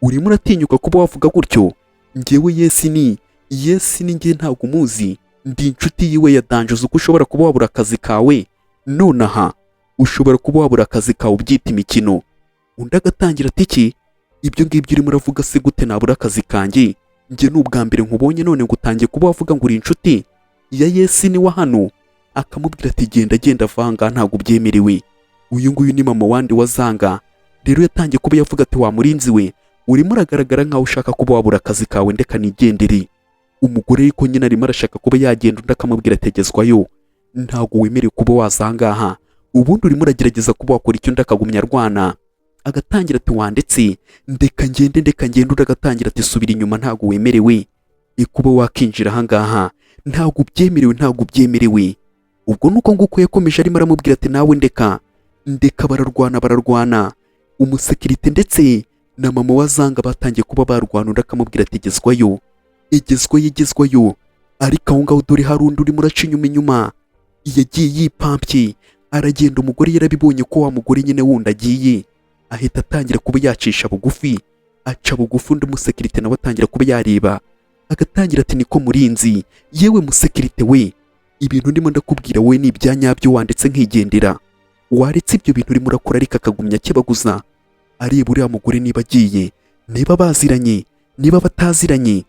urimo uratinyuka kuba wavuga gutyo? Ngewe Yesi ni Yesi ni ngewe ntabwo umuzi, ndi inshuti yiwe ya danger. Uzi uko ushobora kuba wabura akazi kawe nonaha? Ushobora kuba wabura akazi kawe ubyita imikino." Undi agatangira ati: "Iki, ibyo ngibyo urimo uravuga se gute nabura akazi kanjye? Njye ni ubwa mbere nkubonye, none ngo utangiye kuba wavuga ngo uri inshuti ya Yesi ni wa hano." Akamubwira ati: "Genda, genda, vanga, ntabwo ubyemerewe." Uyu nguyu ni mama wandi wazanga. Rero yatangiye kuba yavuga ati: "Wa murinzi we, urimo uragaragara nkaho ushaka kuba wabura akazi kawe, ndeka nigendere." Umugore ariko nyine arimo arashaka kuba yagenda, undi akamubwira ati: "Tegezwayo, ntabwo wemerewe kuba waza aha ngaha. Ubundi urimo uragerageza kuba wakora icyo?" Undi akagumya arwana, agatangira ati: "Wandetse, ndeka ngende, ndeka ngende." Undi agatangira ati: "Subira inyuma, ntabwo wemerewe kuba wakinjira aha ngaha, ntabwo ubyemerewe, ntabwo ubyemerewe." Ubwo nuko nguko yakomeje arimo aramubwira ati: "Nawe ndeka, ndeka." Bararwana, bararwana, umusekirite ndetse na mama wa Zanga batangiye kuba barwana. Undi akamubwira ati: "Gezwayo, igezwayo, igezwayo." Ariko aho ngaho dore hari undi urimo uraca inyuma inyuma, yagiye yipampye aragenda. Umugore yarabibonye ko wa mugore nyine wundi agiye, ahita atangira kuba yacisha bugufi, aca bugufi. Undi musekirite nawe atangira kuba yareba, agatangira ati: "Niko murinzi, yewe musekirite we, ibintu ndimo ndakubwira wowe ni ibya nyabyo? Wanditse nkigendera, waretse ibyo bintu urimo urakora?" Ariko akagumya akibaguza, areba uriya mugore niba agiye, niba baziranye, niba bataziranye,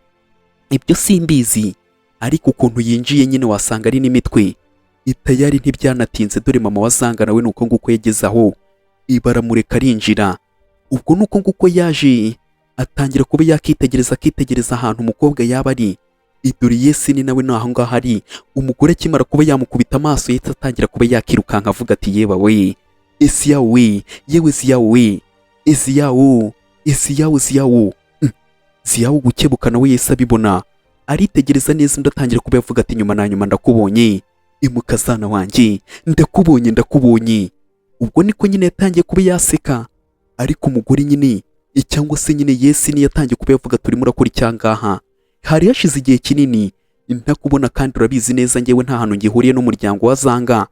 ibyo simbizi, ariko ukuntu yinjiye nyine wasanga ari n'imitwe itayari. Ntibyanatinze, dore mama wa Zanga nawe ni uko nguko yageze aho, baramureka arinjira. Ubwo ni uko nguko yaje atangira kuba yakitegereza, akitegereza ahantu umukobwa yaba ari. Dore Yesi ni nawe naho ngaho ari. Umugore akimara kuba yamukubita amaso, yahise atangira kuba yakirukanka, avuga ati: "Yewe we, esi yawe, yewe ziyawe, esi yawo, esi yawo, ziyawo ziyawo." Gukebuka nawe yahise abibona, aritegereza neza. Undi atangira kuba yavuga ati: "Nyuma na nyuma ndakubonye, imukazana wanjye, ndakubonye, ndakubonye." Ubwo niko nyine yatangiye kuba yaseka, ariko umugore nyine cyangwa se nyine Yesi niyo yatangiye kuba yavuga: "Turimo urakora icyangaha? Hari hashize igihe kinini ntakubona, kandi urabizi neza ngewe nta hantu ngihuriye n'umuryango wa Zanga.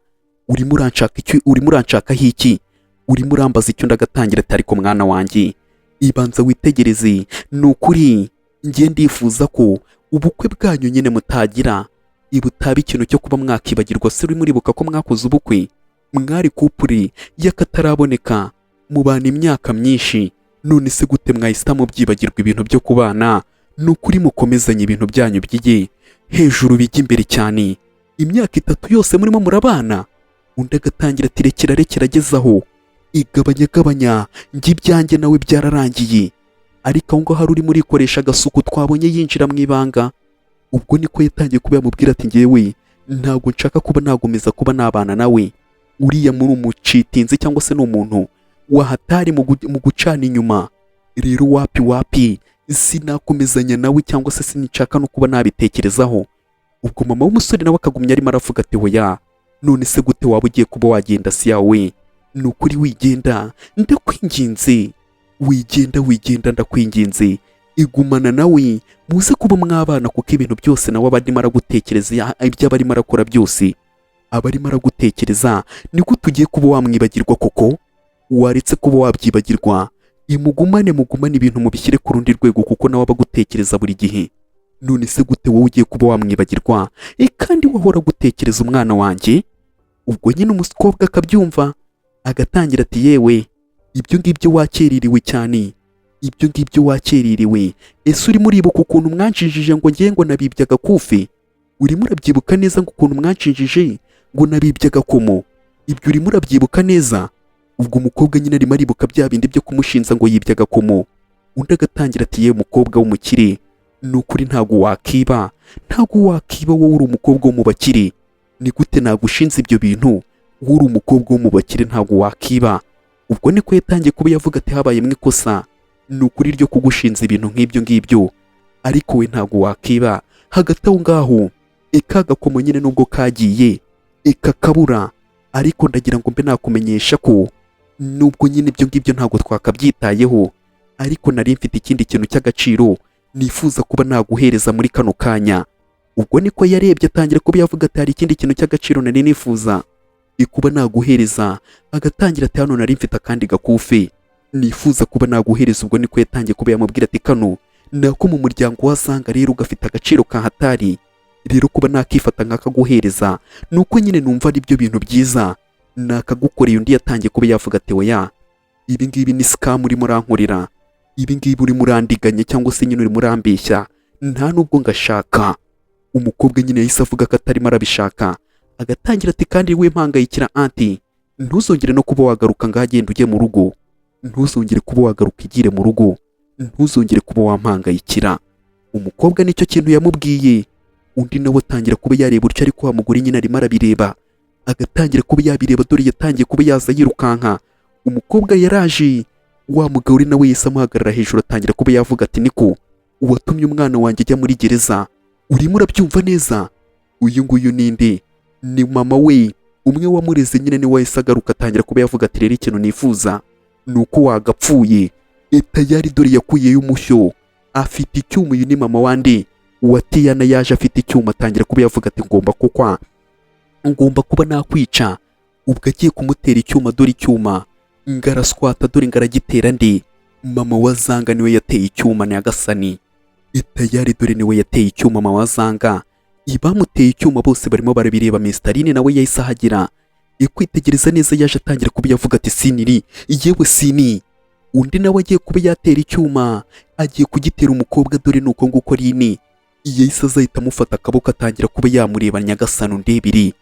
Urimo uranshaka icyo? Urimo uranshakaho iki? Urimo urambaza icyo?" Ndagatangira ati: "Ariko mwana wanjye, ibanza witegereze, ni ukuri ngiye ndifuza ko ubukwe bwanyu nyine mutagira ibutaba ikintu cyo kuba mwakibagirwa. Se urimo uribuka ko mwakoze ubukwe, mwari couple y'akataraboneka, mubana imyaka myinshi? None se gute mwahita mubyibagirwa? Ibintu byo kubana, ni ukuri mukomezanye, ibintu byanyu bijye hejuru, bijya imbere cyane. Imyaka 3 yose murimo murabana." Undi agatangira ati: "Rekera, rekera, ageze aho, igabanya, gabanya, njye ibyanjye nawe byararangiye." Ariko aho ngaho hari urimo urikoresha agasuku twabonye yinjira mu ibanga. Ubwo niko yatangiye kuba yamubwira ati: "Ngewe ntabwo nshaka kuba nagomeza kuba nabana nawe. Uriya muri umucitinzi cyangwa se ni umuntu wahatari mu gucana inyuma. Rero wapi, wapi, sinakomezanya nawe cyangwa se sinshaka no kuba nabitekerezaho." Ubwo mama w'umusore nawe akagumya arimo aravuga ati: "Hoya, none se gute waba ugiye kuba wagenda? Si yawe, ni ukuri wigenda, ndakwinginze, wigenda, wigenda, ndakwinginze, igumana nawe muze kuba mwabana, kuko ibintu byose nawe aba arimo aragutekereza, ibyo aba arimo arakora byose aba arimo aragutekereza. Ni gute ugiye kuba wamwibagirwa koko? Waretse kuba wabyibagirwa, imugumane, mugumane, ibintu mubishyire ku rundi rwego, kuko nawe aba agutekereza buri gihe. None se gute wowe ugiye kuba wamwibagirwa kandi wahora gutekereza, umwana wanjye?" Ubwo nyine umukobwa akabyumva, agatangira ati: "Yewe, Ibyo ngibyo wakererewe cyane, ibyo ngibyo wakererewe. Ese urimo uribuka ukuntu mwanshinjije ngo ngiye ngo nabibye agakufi? Urimo urabyibuka neza ngo ukuntu mwanshinjije ngo nabibye agakomo? Ibyo urimo urabyibuka neza? Ubwo umukobwa nyine arimo aribuka bya bindi byo kumushinza ngo yibye agakomo. Undi agatangira ati: "Yewe mukobwa w'umukire, ni ukuri ntabwo wakiba, ntabwo wakiba, wowe uri umukobwa wo mu bakire. Ni gute nagushinze ibyo bintu? Wowe uri umukobwa wo mu bakire, ntabwo wakiba." Ubwo niko yatangiye kuba yavuga ati: "Habayemo ikosa, ni ukuri ryo kugushinza ibintu nk'ibyo ngibyo, ariko we ntabwo wakiba." Hagati aho ngaho eka gakomo nyine nubwo kagiye ikakabura, ariko ndagira ngo mbe nakumenyesha ko nubwo nyine ibyo ngibyo ntabwo twakabyitayeho, ariko nari mfite ikindi kintu cy'agaciro nifuza kuba naguhereza muri kano kanya. Ubwo niko yarebye atangira kuba yavuga ati: "Hari ikindi kintu cy'agaciro nari nifuza ikuba naguhereza." Agatangira ati: "Hano nari mfite akandi gakufe nifuza kuba naguhereza." Ubwo niko yatangiye kuba yamubwira ati: "Kano ni ako mu muryango wasanga rero gafite agaciro ka hatari, rero kuba nakifata nkakaguhereza ni uko nyine numva ari byo bintu byiza nakagukoreye." Undi yatangiye kuba yavuga ati: "Oya, ibi ngibi ni scam urimo urankorera, ibi ngibi urimo urandiganya cyangwa se nyine urimo urambeshya, nta nubwo ngashaka." Umukobwa nyine yahise avuga ko atarimo arabishaka. Agatangira ati: "Kandi we mpangayikira aunty, ntuzongere no kuba wagaruka, ngaho agenda ujye mu rugo, ntuzongere kuba wagaruka, igire mu rugo, ntuzongere kuba wampangayikira." Umukobwa nicyo kintu yamubwiye. Undi nawe atangira kuba yareba utyo, ariko wa mugore nyine arimo arabireba, agatangira kuba yabireba. Dore yatangiye kuba yaza yirukanka. Umukobwa yaraje, wa mugabo uri nawe yahise amuhagarara hejuru, atangira kuba yavuga ati: "Niko uwatumye umwana wanjye ajya muri gereza, urimo urabyumva neza? Uyu nguyu ninde?" Ni mama we umwe wamureze nyine, niwe wahise agaruka, atangira kuba yavuga ati: "Rero ikintu nifuza ni uko wagapfuye etayari." Dore yakuyeyo umushyo, afite icyuma. Uyu ni mama wande? Wa Tiyana. Yaje afite icyuma, atangira kuba yavuga ati: "Ngomba kukwa, ngomba kuba nakwica." Ubwo agiye kumutera icyuma, dore icyuma ngaraswata, dore ngaragitera ndi mama wa Zanga. Niwe yateye icyuma nyagasani itayari, dore niwe yateye icyuma mama wa Zanga. Ibamuteye icyuma bose barimo barabireba. Mistaline nawe yahise ahagera, ikwitegereza neza, yaje atangira kuba yavuga ati: "Siniri, yewe sini." Undi nawe agiye kuba yatera icyuma, agiye kugitera umukobwa. Dore ni uko nguko Rini yahise azahita amufata akaboko, atangira kuba yamureba. Nyagasani undebere!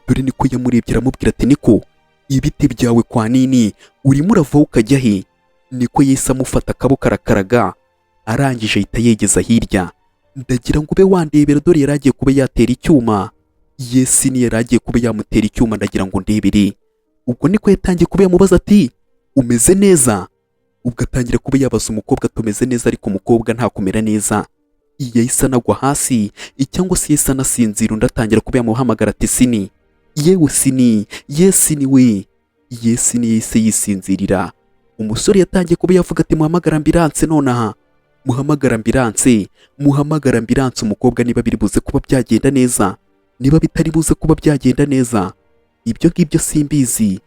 Dore niko yamurebye, aramubwira ati: "Niko ibiti byawe kwa nini urimo uravaho ukajya he?" Niko yahise amufata akaboko arakaraga, arangije ahita yegeza hirya. Ndagira ngo ube wandebera, dore yari agiye kuba yatera icyuma. Yesi ni yari agiye kuba yamutera icyuma, ndagira ngo ndebere. Ubwo niko yatangiye kuba yamubaza ati: "Umeze neza?" Ubwo atangira kuba yabaza umukobwa tumeze neza, ariko umukobwa ntakumera neza, yahise anagwa hasi cyangwa se yahise anasinzira. Undi atangira kuba yamuhamagara ati: "Sini, yewe sini, yesi ni we, yesi ni." Yahise yisinzirira. Umusore yatangiye kuba yavuga ati: "Muhamagara ambulance nonaha, muhamagara ambulance, muhamagara ambulance." Umukobwa niba biri buze kuba byagenda neza, niba bitari buze kuba byagenda neza, ibyo ngibyo simbizi.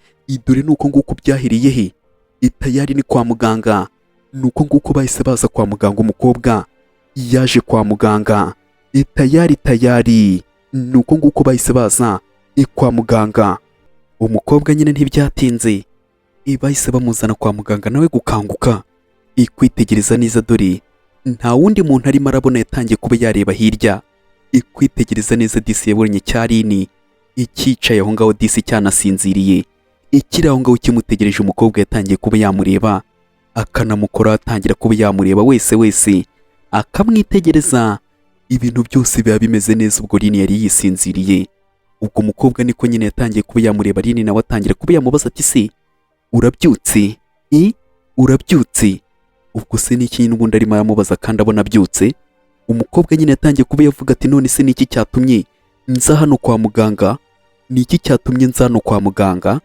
Dore ni uko nguko byahereye he itayari ni kwa muganga. Ni uko nguko bahise baza kwa muganga. Umukobwa yaje kwa muganga itayari, tayari ni uko nguko bahise baza kwa muganga. Umukobwa nyine ntibyatinze, bahise bamuzana kwa muganga nawe gukanguka, ikwitegereza neza, dore nta wundi muntu arimo arabona. Yatangiye kuba yareba hirya, ikwitegereza neza, disi yabonye cyarini icyicaye aho ngaho, disi cyanasinziriye, ikiri aho ngaho kimutegereje. Umukobwa yatangiye kuba yamureba, akanamukora, atangira kuba yamureba wese wese, akamwitegereza, ibintu byose biba bimeze neza. Ubwo Rini yari yisinziriye. Ubwo umukobwa niko nyine yatangiye kuba yamureba. Rini nawe atangira kuba yamubaza ati: "Se urabyutse? I urabyutse?" Ubwo se niki n'ubundi arimo aramubaza kandi abona abyutse? Umukobwa nyine yatangiye kuba yavuga ati: "None se niki cyatumye nza hano kwa muganga? Ni iki cyatumye nza hano kwa muganga?"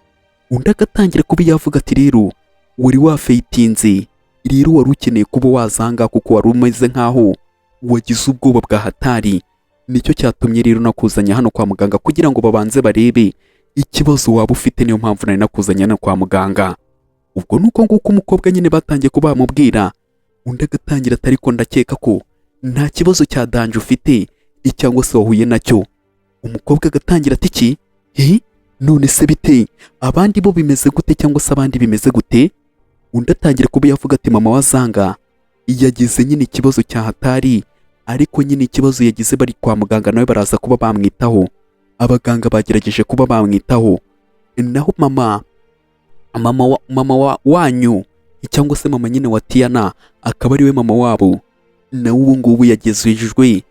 Undi agatangira kuba yavuga ati: "Rero wari wafaintinze, rero wari ukeneye kuba wazanga kuko wari umeze nkaho wagize ubwoba bwa hatari. Nicyo cyatumye rero nakuzanye hano kwa muganga kugira ngo babanze barebe ikibazo waba ufite. Niyo mpamvu nari nakuzanye hano kwa muganga." Ubwo nuko nguko umukobwa nyine batangiye kuba bamubwira. Undi agatangira ati: "Ariko ndakeka ko nta kibazo cya danger ufite cyangwa se wahuye nacyo." Umukobwa agatangira ati: "Iki he? None se bite? Abandi bo bimeze gute cyangwa se abandi bimeze gute?" Undi atangira kuba yavuga ati mama wa Zanga yagize nyine ikibazo cya hatari, ariko nyine ikibazo yagize bari kwa muganga, nawe baraza kuba bamwitaho, abaganga bagerageje kuba bamwitaho. Naho mama wanyu cyangwa se mama nyine wa Tiana, akaba ariwe mama wabo, nawe ubu ngubu yagejejwe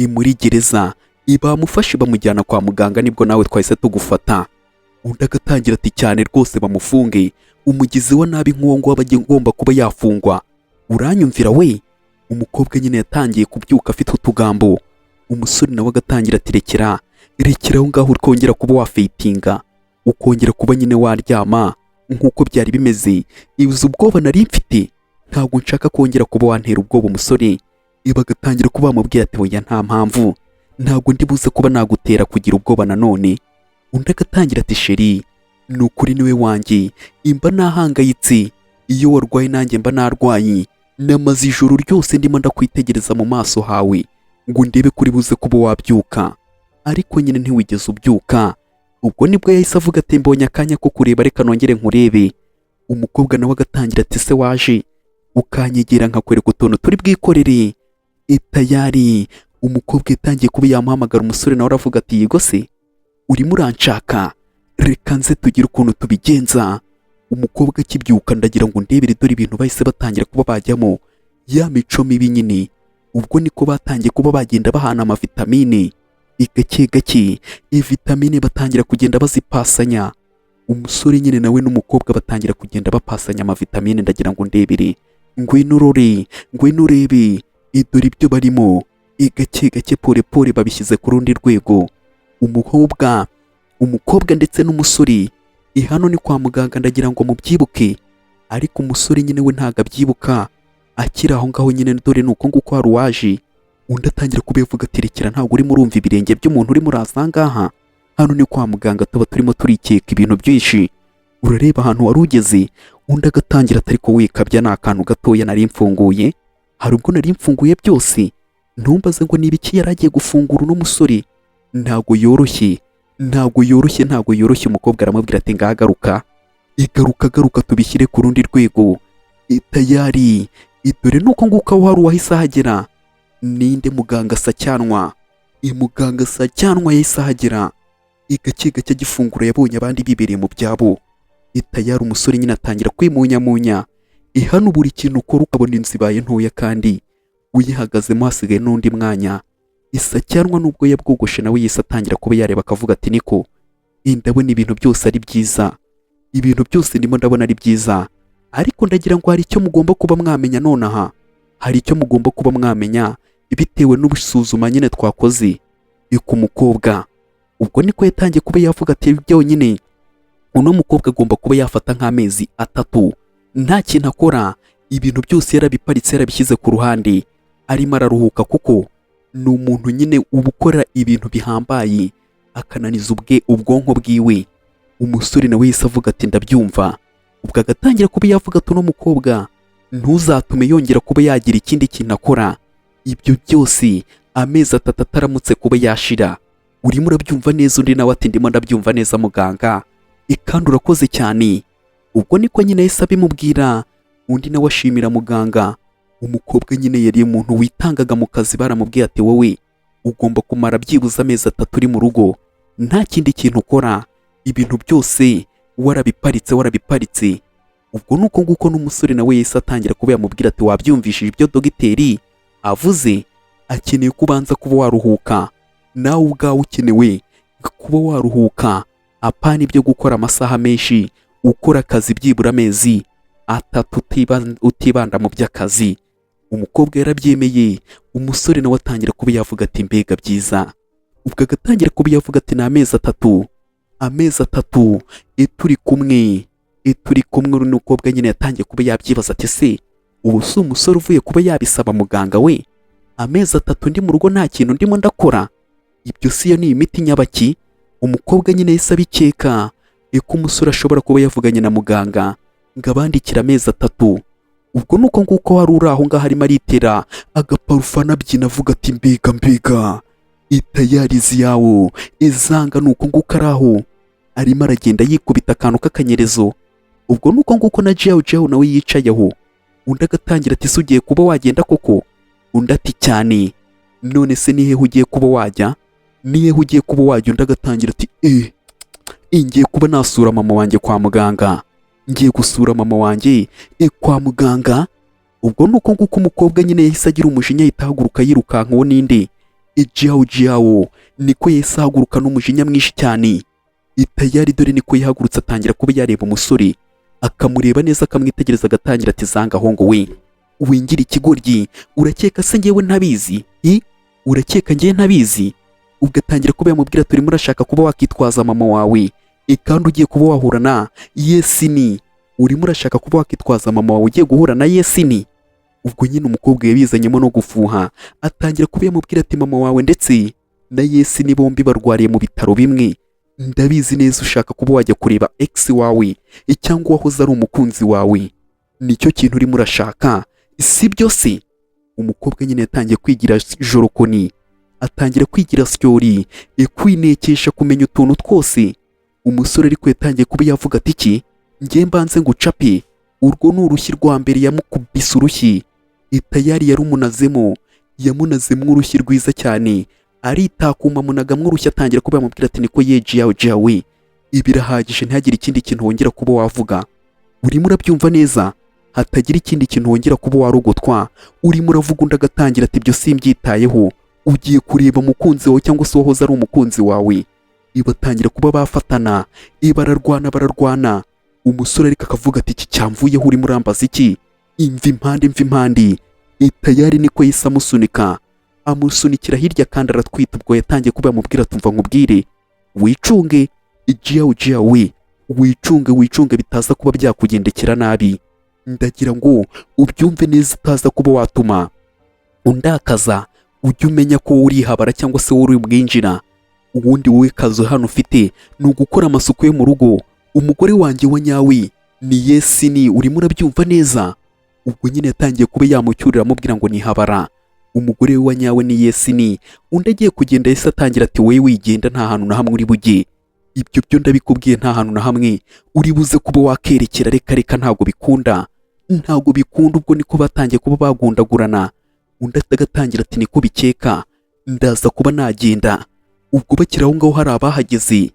muri gereza, bamufashe bamujyana kwa muganga, nibwo nawe twahise tugufata. Undi agatangira ati cyane rwose, bamufunge, umugizi wa nabi nk'uwo nguwo aba agomba kuba yafungwa, uranyumvira we? Umukobwa nyine yatangiye kubyuka afite utugambo. Umusore nawe agatangira ati rekera, rekera aho ngaho, ukongera kuba wafeyitinga, ukongera kuba nyine waryama nk'uko byari bimeze. Ibuze ubwoba nari mfite, ntabwo nshaka kongera kuba wantera ubwoba. Umusore bagatangira kuba bamubwira ati oya, nta mpamvu, ntabwo ndi buze kuba nagutera kugira ubwoba nanone. Undi agatangira ati chéri, ni ukuri niwe wanjye, imba nahangayitse, iyo warwaye nanjye mba narwaye, namaze ijoro ryose ndimo ndakwitegereza mu maso hawe ngo ndebe kuri buze kuba wabyuka, ariko nyine ntiwigeze ubyuka. Ubwo nibwo yahise avuga ati mbonye akanya ko kureba, reka nongere nkurebe. Umukobwa nawe agatangira ati se waje ukanyegera nkakwereka utuntu turi bwikorere tayari. Umukobwa yatangiye kuba yamuhamagara, umusore nawe aravuga ati yego se urimo uranshaka, reka nze tugire ukuntu tubigenza. Umukobwa akibyuka, ndagira ngo ndebere, dore ibintu bahise batangira kuba bajyamo, ya mico mibi nyine. Ubwo niko batangiye kuba bagenda bahana amavitamine gake gake, vitamine batangira kugenda bazipasanya. Umusore nyine nawe n'umukobwa batangira kugenda bapasanya amavitamine. Ndagira ngo ndebere, ngwino urore, ngwino urebe, dore ibyo barimo gake gake, pole pole babishyize ku rundi rwego. Umukobwa ndetse n'umusore, hano ni kwa muganga, ndagira ngo mubyibuke. Ariko umusore nyine we ntabwo abyibuka, akiri aho ngaho nyine. Dore ni uko nguko hari uwaje. Undi atangira kuba yavuga ati rekera, ntabwo urimo urumva ibirenge by'umuntu urimo uraza aha ngaha? Hano ni kwa muganga, tuba turimo turikeka ibintu byinshi, urareba ahantu wari ugeze. Undi agatangira atari ko wikabya, ni akantu gatoya nari mfunguye, hari ubwo nari mfunguye byose, ntumbaze ngo niba iki yari agiye gufungura. Uno musore ntabwo yoroshye, ntabwo yoroshye, ntabwo yoroshye. Umukobwa aramubwira ati ngagaruka, igaruka, garuka tubishyire ku rundi rwego tayari. Dore nuko nguko aho hari uwahise ahagera. Ninde? Muganga Sacyanwa. Muganga Sacyanwa yahise ahagera gake gake, agifungura yabonye abandi bibereye mu byabo tayari. Umusore nyine atangira kwimunyamunya. Hano buri kintu ukora ukabona inzu ibaye ntoya kandi uyihagazemo hasigaye n'undi mwanya. Isacyanwa nubwo yabwogoshe, nawe yise atangira kuba yareba akavuga ati niko ndabona ibintu byose ari byiza, ibintu byose ndimo ndabona ari byiza, ariko ndagira ngo hari icyo mugomba kuba mwamenya nonaha, hari icyo mugomba kuba mwamenya bitewe n'ubusuzuma nyine twakoze ku mukobwa. Ubwo niko yatangiye kuba yavuga ati byonyine uno mukobwa agomba kuba yafata nk'amezi 3 nta kintu akora, ibintu byose yarabiparitse, yarabishyize ku ruhande, arimo araruhuka, kuko ni umuntu nyine uba ukora ibintu bihambaye akananiza ubwe ubwonko bwiwe. Umusore nawe yahise avuga ati ndabyumva. Ubwo agatangira kuba yavuga ati uno mukobwa ntuzatume yongera kuba yagira ikindi kintu akora, ibyo byose amezi 3 ataramutse kuba yashira. Urimo urabyumva neza? Undi nawe ati ndimo ndabyumva neza muganga, kandi urakoze cyane. Ubwo niko nyine yahise abimubwira, undi nawe ashimira muganga. Umukobwa nyine yari umuntu witangaga mu kazi, baramubwiye ati wowe ugomba kumara byibuze amezi 3 uri mu rugo nta kindi kintu ukora, ibintu byose warabiparitse, warabiparitse. Ubwo ni uko nguko n'umusore nawe yahise atangira kuba yamubwira ati wabyumvishije ibyo dogiteri avuze, akeneye ko ubanza kuba waruhuka, nawe ubwawe ukenewe kuba waruhuka, apana ibyo gukora amasaha menshi, ukora akazi byibura amezi 3 utibanda mu by'akazi. Umukobwa yarabyemeye. Umusore nawe atangira kuba yavuga ati mbega byiza. Ubwo agatangira kuba yavuga ati ni amezi 3, amezi 3 turi kumwe, turi kumwe. Uyu mukobwa nyine yatangiye kuba yabyibaza ati se ubu si umusore uvuye kuba yabisaba muganga we, amezi 3 ndi mu rugo nta kintu ndimo ndakora, ibyo si yo ni imiti nyabaki? Umukobwa nyine yahise abikeka ko umusore ashobora kuba yavuganye na muganga ngo abandikire amezi 3. Ubwo nuko nguko wari uri aho ngaho arimo aritera agaparufe, anabyina, avuga ati mbega mbega itayarizi yawo izanga. Ni uko nguko ari aho arimo aragenda yikubita akantu k'akanyerezo. Ubwo nuko nguko na Jiao Jiao nawe yicaye aho. Undi agatangira ati: "Se ugiye kuba wagenda koko?" Undi ati: "Cyane. None se ni hehe ugiye kuba wajya? Ni hehe ugiye kuba wajya?" Undi agatangira ati: "Eh, ngiye kuba nasura mama wanjye kwa muganga, ngiye gusura mama wanjye kwa muganga." Ubwo nuko nguko umukobwa nyine yahise agira umujinya, ahita ahaguruka yirukanka. Uwo ninde? Jiao Jiao. Niko yahise ahaguruka n'umujinya mwinshi cyane itayari. Dore niko yahagurutse, atangira kuba yareba umusore, akamureba neza, akamwitegereza, agatangira ati: "Zanga hongo we, wingira ikigoryi. Urakeka se ngewe ntabizi? I urakeka ngewe ntabizi?" Ugatangira kuba yamubwira: "Turimo urashaka kuba wakitwaza mama wawe, kandi ugiye kuba wahura na Yesini. Urimo urashaka kuba wakitwaza mama wawe, ugiye guhura na Yesini." Ubwo nyine umukobwa yabizanyemo no gufuha, atangira kuba yamubwira ati: "Mama wawe ndetse na Yesini bombi barwariye mu bitaro bimwe. Ndabizi neza ushaka kuba wajya kureba ex wawe cyangwa uwahoze ari umukunzi wawe. Nicyo kintu urimo urashaka, si byo se?" Umukobwa nyine yatangiye kwigira jorokoni, atangira kwigira syori, kwinekesha, kumenya utuntu twose. Umusore ariko yatangiye kuba yavuga ati: "Iki ngiye mbanze ngucape." Urwo ni urushyi rwa mbere yamukubise, urushyi itayari yarumunazemo, yamunazemo urushyi rwiza cyane, aritakuma, amunagamwo urushyi, atangira kuba yamubwira ati: "Niko ye Jiyawe Jiyawe, ibirahagije, ntihagire ikindi kintu wongera kuba wavuga. Urimo urabyumva neza? Hatagira ikindi kintu wongera kuba warogotwa urimo uravuga." Undi agatangira ati: "Ibyo simbyitayeho, ugiye kureba umukunzi wawe cyangwa se uwahoze ari umukunzi wawe." Ibatangira kuba bafatana, bararwana, bararwana. Umusore ariko akavuga ati: "Iki cyamvuyeho, urimo urambaza iki? Imva impande, imva impande." Itayari niko yahise amusunika, amusunikira hirya, kandi aratwita. Ubwo yatangiye kuba yamubwira: "Tumva nkubwire, wicunge Jiyawu Jiyawe, wicunge, wicunge, bitaza kuba byakugendekera nabi. Ndagira ngo ubyumve neza, utaza kuba watuma undakaza. Ujye umenya ko urihabara cyangwa se wowe uri bwinjira. Ubundi wowe kazi hano ufite ni ugukora amasuku yo mu rugo. Umugore wanjye wa nyawe ni Yesini, urimo urabyumva neza?" Ubwo nyine yatangiye kuba yamucyurira, amubwira ngo nihabara, umugore we wa nyawe ni Yesini. Undi agiye kugenda, yahise atangira ati: "Wowe wigenda, nta hantu na hamwe uri bujye. Ibyo byo ndabikubwiye, nta hantu na hamwe uri buze kuba wakerekera. Reka reka, ntabwo bikunda, ntabwo bikunda." Ubwo niko batangiye kuba bagundagurana. Undi agatangira ati: "Niko bikeka, ndaza kuba nagenda." Ubwo bakiri aho ngaho hari abahageze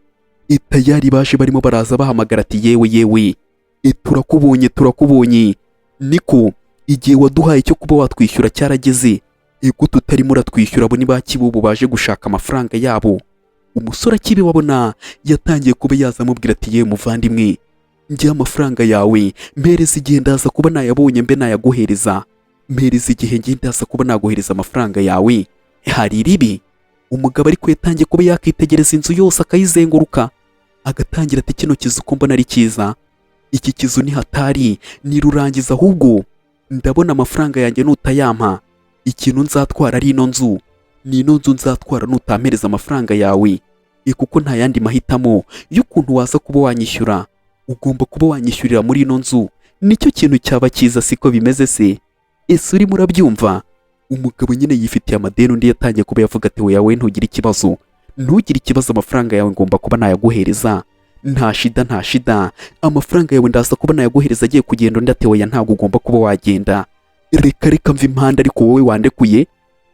itayari, baje barimo baraza bahamagara ati: "Yewe yewe, turakubonye, turakubonye. Niko igihe waduhaye cyo kuba watwishyura cyarageze, ego tutarimo uratwishyura." Abo ni ba Kibubu baje gushaka amafaranga yabo. Umusore akibibabona yatangiye kuba yaza amubwira ati: "Yewe muvandimwe, njye amafaranga yawe mpereza igihe, ndaza kuba nayabonye mbe nayaguhereza. Mpereza igihe, njye ndaza kuba naguhereza amafaranga yawe, hari iribi." Umugabo ariko yatangiye kuba yakitegereza inzu yose, akayizenguruka, agatangira ati: "Kino kizu ko mbona ari cyiza, iki kizu ni hatari, nirurangiza. Ahubwo ndabona amafaranga yanjye nutayampa, ikintu nzatwara ari ino nzu, ni ino nzu nzatwara nutampereza amafaranga yawe, kuko nta yandi mahitamo y'ukuntu waza kuba wanyishyura. Ugomba kuba wanyishyurira muri ino nzu, nicyo kintu cyaba cyiza, siko bimeze se? Ese urimo urabyumva?" Umugabo nyine yifitiye amadeni. Undi yatangiye kuba yavuga ati: "Oya we, ntugire ikibazo, ntugire ikibazo, amafaranga yawe ngomba kuba nayaguhereza, nta shida, nta shida, amafaranga yawe ndaza kuba nayaguhereza." Agiye kugenda, undi ati: "Oya, ntabwo ugomba kuba wagenda. Reka reka, mva impande, ariko wowe wandekuye."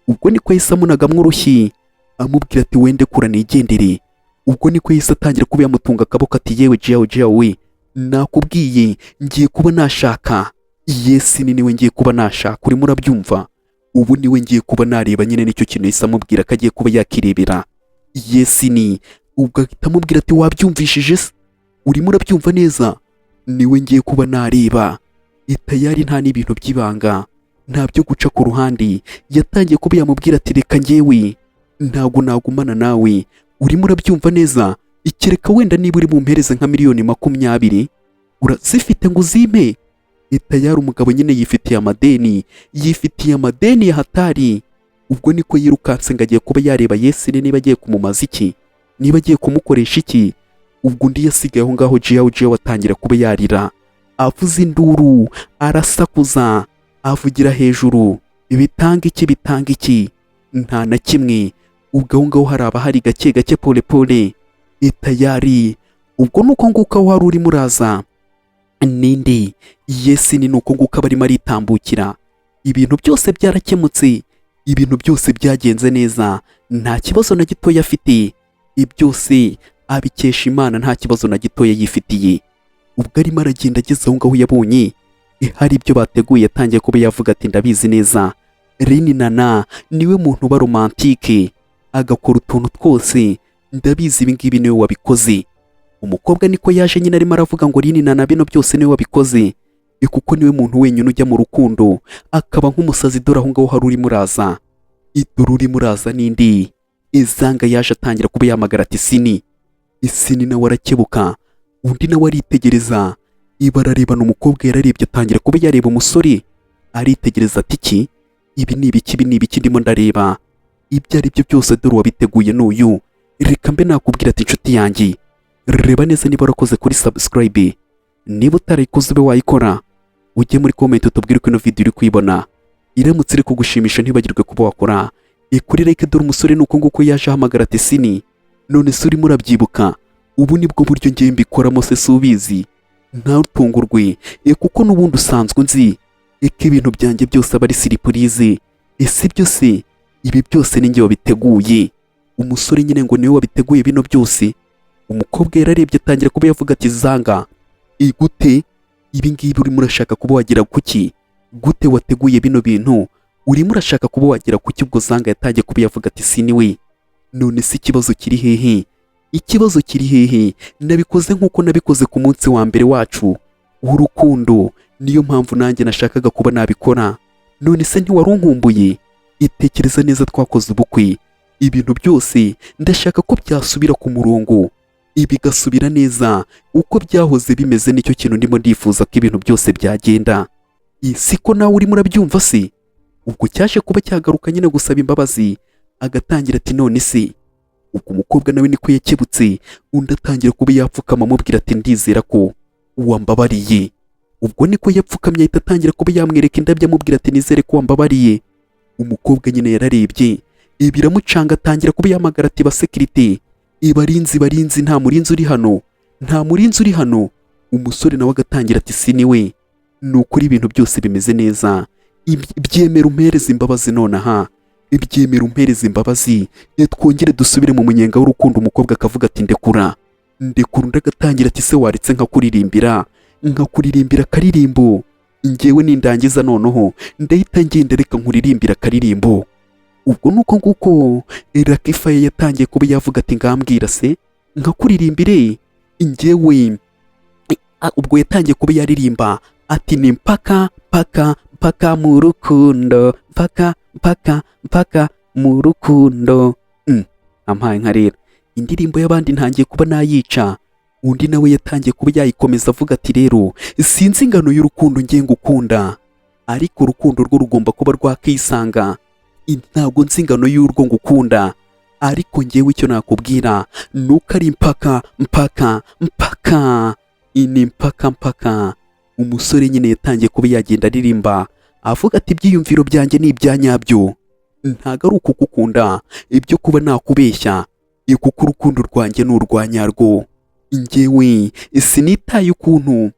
Ubwo niko yahise amunagamwo urushyi, amubwira ati: "Wende kura nigendere." Ubwo niko yahise atangira kuba yamutunga akaboko ati: "Yewe Jiyawe Jiyawe we, nakubwiye ngiye kuba nashaka Yesi, ni niwe ngiye kuba nashaka, urimo urabyumva? Ubu niwe ngiye kuba nareba." Nyine nicyo kintu yahise amubwira, ko agiye kuba yakirebera Yesini. Ubwo ahita amubwira ati: "Wabyumvishije se? Urimo urabyumva neza? Niwe ngiye kuba nareba." Itayari nta n'ibintu by'ibanga, nta byo guca ku ruhande. Yatangiye kuba yamubwira ati: "Reka njyewe ntabwo nagumana nawe, urimo urabyumva neza? Ikireka wenda niba uri bumpereze nka miliyoni 20, urazifite ngo uzimpe." Itayari umugabo nyine yifitiye amadeni, yifitiye amadeni ya hatari. Ubwo niko yirukanse ngo agiye kuba yareba Yesine, niba agiye kumumaza iki, niba agiye kumukoresha iki. Ubwo undi yasigaye aho ngaho, Jiyawo Jiyawo, atangira kuba yarira, avuza induru, arasakuza, avugira hejuru: "Bitanga iki? Bitanga iki? Nta na kimwe." Ubwo aho ngaho hari abahari, gake gake, pole pole, itayari. Ubwo nuko nguko aho wari urimo uraza. Nindi yesini ni uko nguko aba arimo aritambukira. Ibintu byose byarakemutse, ibintu byose byagenze neza, nta kibazo na gitoya afite. Byose abikesha Imana, nta kibazo na gitoya yifitiye. Ubwo arimo aragenda, ageze aho ngaho yabonye hari ibyo bateguye, yatangiye kuba yavuga ati: "Ndabizi neza, Rini Nana niwe muntu uba romantique, agakora utuntu twose. Ndabizi, ibi ngibi niwe wabikoze." Umukobwa niko yaje nyine arimo aravuga ngo Rini Nana bino byose niwe wabikoze, kuko niwe muntu wenyine ujya mu rukundo akaba nk'umusazi. Dore aho ngaho hari urimo uraza, dore urimo uraza n'indi izanga. Yaje atangira kuba yahamagara ati: "Sini." Isini nawe arakebuka, undi nawe aritegereza, ibararebana. Umukobwa yararebye, atangira kuba yareba umusore, aritegereza ati: "Iki, ibi ni ibiki? Ibi ni ibiki ndimo ndareba?" Ibyo ari byo byose, dore uwabiteguye n'uyu. Reka mbe nakubwira ati: "Inshuti yanjye, reba neza niba warakoze kuri subscribe. Niba utarayikoze, ube wayikora, ujye muri comment utubwire uko ino video uri kuyibona. Iramutse iri kugushimisha, ntibagirwe kuba wakora kuri like." Dore umusore nuko nguko yaje ahamagara ati: "Sini, none se urimo urabyibuka? Ubu nibwo buryo ngiye mbikoramo se, si ubizi? Ntutungurwe, kuko n'ubundi usanzwe unzi ko ibintu byanjye byose aba ari surprise. Ese ibyo se, ibi byose ni njye wabiteguye." Umusore nyine ngo niwe wabiteguye bino byose. Umukobwa yararebye, atangira kuba yavuga ati: "Zanga, igute ibi ngibi urimo urashaka kuba wagira kuki? Gute wateguye bino bintu? Urimo urashaka kuba wagera kuki?" Ubwo Zanga yatangiye kuba yavuga ati: "Siniwe, none se ikibazo kiri hehe? Ikibazo kiri hehe? Nabikoze nk'uko nabikoze ku munsi wa mbere wacu w'urukundo, niyo mpamvu nanjye nashakaga kuba nabikora. None se ntiwari unkumbuye? Itekereza neza, twakoze ubukwe, ibintu byose ndashaka ko byasubira ku murongo, bigasubira neza uko byahoze bimeze. Nicyo kintu ndimo ndifuza, ko ibintu byose byagenda. Siko nawe urimo urabyumva se?" Ubwo cyaje kuba cyagaruka nyine gusaba imbabazi, agatangira ati: "None se?" Ubwo umukobwa nawe niko yakebutse, undi atangira kuba yapfukama, amubwira ati: "Ndizera ko wambabariye." Ubwo niko yapfukamye, ahita atangira kuba yamwereka indabyo, amubwira ati: "Nizere ko wambabariye." Umukobwa nyine yararebye, biramucanga, atangira kuba yahamagara ati: "Basécurité, ibarinzi, barinzi, nta murinzi uri hano? Nta murinzi uri hano?" Umusore nawe agatangira ati: "Siniwe, ni ukuri ibintu byose bimeze neza. Byemera umpereze imbabazi nonaha, ibyemera umpereze imbabazi, twongere dusubire mu munyenga w'urukundo." Umukobwa akavuga ati: "Ndekura, ndekura." Undi agatangira ati: "Se waretse nkakuririmbira akaririmbo? Ngewe nindangiza noneho ndahita ngenda. Reka nkuririmbira akaririmbo." Ubwo nuko nguko Rakifaye yatangiye kuba yavuga ati: "Ngambwira se nkakuririmbire ngewe." Ubwo yatangiye kuba yaririmba ati: "Ni mpaka mpaka mpaka mu rukundo, mpaka mpaka mpaka mu rukundo." Ampaye nka rero indirimbo y'abandi ntangiye kuba nayica. Undi nawe yatangiye kuba yayikomeza, avuga ati: "Rero sinzi ingano y'urukundo ngiye ngukunda, ariko urukundo rwo rugomba kuba rwakisanga. Ntabwo nzi ingano y'urwo ngukunda, ariko ngewe icyo nakubwira ni uko ari mpaka mpaka mpaka, ni mpaka mpaka." Umusore nyine yatangiye kuba yagenda aririmba, avuga ati: "Ibyiyumviro byanjye ni ibya nyabyo, ntabwo ari ukugukunda ibyo kuba nakubeshya, kuko urukundo rwanjye ni urwa nyarwo. Njyewe sinitaye ukuntu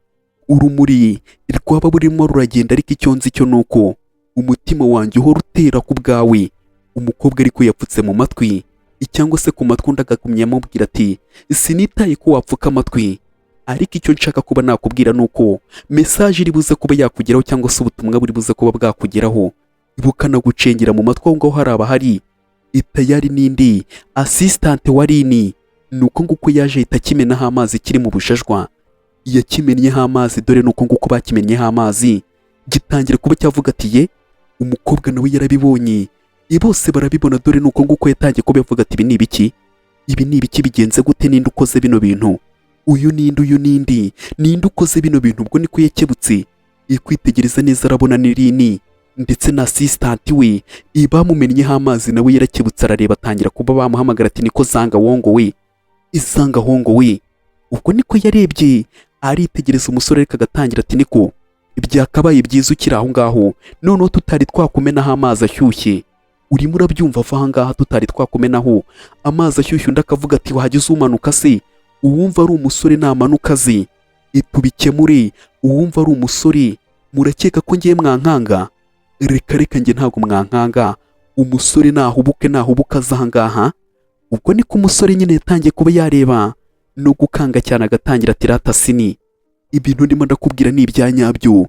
urumuri rwaba burimo ruragenda, ariko icyo nzi cyo ni uko umutima wanjye uhora utera ku bwawe." Umukobwa ariko yapfutse mu matwi, cyangwa se ku matwi. Undi akagumya amubwira ati: "Sinitaye ko wapfuka amatwi, ariko icyo nshaka kuba nakubwira ni uko message iri buze kuba yakugeraho, cyangwa se ubutumwa buri buze kuba bwakugeraho, bukanagucengera mu matwi aho ngaho hari abahari itayari." N'indi assistant wa Rini ni uko nguko yaje, ahita akimenaho amazi kiri mu bushashwa. Yakimennyeho amazi, dore ni uko nguko bakimennyeho amazi, gitangira kuba cyavuga ati: "Ye." Umukobwa nawe yarabibonye, bose barabibona. Dore ni uko nguko yatangiye kuba yavuga ati: "Ibi ni ibiki? Ibi ni ibiki? Bigenze gute? Ninde ukoze bino bintu? Uyu ninde? Uyu nindi? Ninde ukoze bino bintu?" Ubwo niko yakebutse, kwitegereza neza arabona ni Rini ndetse na assistant we bamumennyeho amazi. Nawe yarakebutse, arareba, atangira kuba bamuhamagara ati: "Niko zanga wongo we, isanga hongo we." Ubwo niko yarebye, aritegereza umusore, ariko agatangira ati: "Niko byakabaye byiza ukiri aho ngaho, noneho tutari twakumenaho amazi ashyushye. Urimo urabyumva? Ava aha ngaha tutari twakumenaho amazi ashyushye." Undi akavuga ati: "Wahageze umanuka se? Uwumva ari umusore namanuka azi." Tubikemure. Uwumva ari umusore, murakeka ko ngiye mwankanga? Reka reka, njye ntabwo mwankanga. Umusore nahubuke, nahubuka aza ahangaha. Ubwo niko umusore nyine yatangiye kuba yareba no gukanga cyane, agatangira ati: "Rata sini, ibintu ndimo ndakubwira ni ibya nyabyo.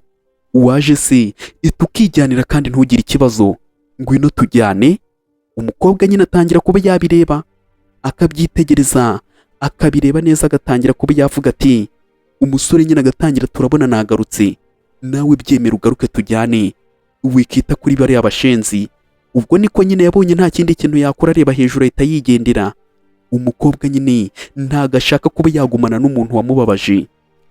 Uwaje se tukijyanira kandi ntugire ikibazo, ngwino tujyane." Umukobwa nyine atangira kuba yabireba, akabyitegereza, akabireba neza, agatangira kuba yavuga ati, umusore nyine agatangira: "Turabona nagarutse, nawe byemera ugaruke tujyane, wikita kuri bariya bashenzi." Ubwo niko nyine yabonye nta kindi kintu yakora, areba hejuru ahita yigendera. Umukobwa nyine ntago ashaka kuba yagumana n'umuntu wamubabaje,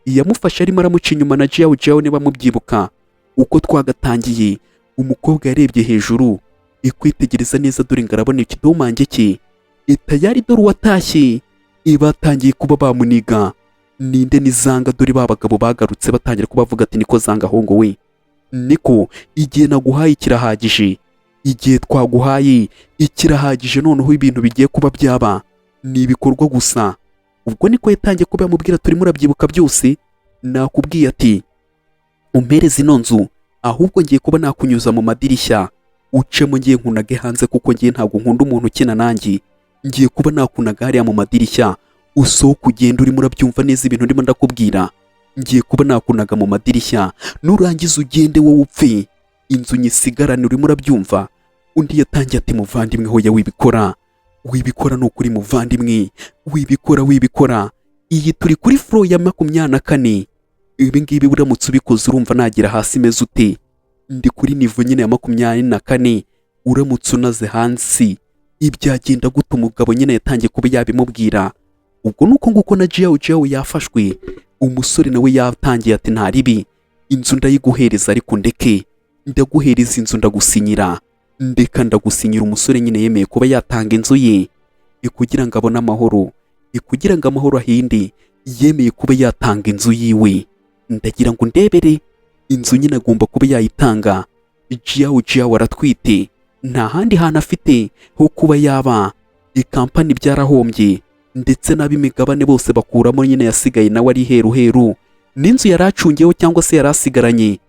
yamufashe arimo aramuca inyuma na Jiao Jiao. Niba mubyibuka uko twagatangiye, umukobwa yarebye hejuru ikwitegereza neza, dore ngo arabona ikidomange cye tayari. Dore uwatashye, batangiye kuba bamuniga ninde? Ni Zanga. Dore ba bagabo bagarutse, batangira kubavuga ati: "Niko Zanga hongo we, niko igihe naguhaye kirahagije, igihe twaguhaye ikirahagije, noneho ibintu bigiye kuba byaba ni ibikorwa gusa." Ubwo niko yatangiye kuba yamubwira: "Turimo urabyibuka byose, nakubwiye ati umpereze ino nzu, ahubwo ngiye kuba nakunyuza mu madirishya ucemo, ngiye nkunage hanze, kuko ngiye ntabwo nkunda umuntu ukina nanjye. Ngiye kuba nakunaga hariya mu madirishya usohoka ugenda. Urimo urabyumva neza ibintu ndimo ndakubwira? Ngiye kuba nakunaga mu madirishya, nurangiza ugende wowe upfe, inzu nyisigarane. Urimo urabyumva?" Undi yatangiye ati: "Muvandimwe, hoya, wibikora, wibikora, ni ukuri muvandimwe, wibikora, wibikora. Iyi turi kuri floor ya 24. Ibi ngibi uramutse ubikoze, urumva nagera hasi imeze ute? Ndi kuri niveau nyine ya 24. Uramutse unaze hasi ibyagenda gute?" Umugabo nyine yatangiye kuba yabimubwira. Ubwo nuko nguko na Jiao Jiao yafashwe. Umusore nawe yatangiye ati: "Nta ribi, inzu ndayiguhereza, ariko ndeke ndaguhereza inzu, ndagusinyira, ndeka ndagusinyira." Umusore nyine yemeye kuba yatanga inzu ye kugira ngo abone amahoro, kugira ngo amahoro ahinde, yemeye kuba yatanga inzu yiwe. Ndagira ngo ndebere inzu nyine agomba kuba yayitanga. Jiao Jiao aratwite, nta handi hantu afite ho kuba yaba. Ikampani byarahombye, ndetse n'ab'imigabane bose bakuramo, nyine yasigaye nawe ari heru heru n'inzu yari acungiyeho cyangwa se yari asigaranye.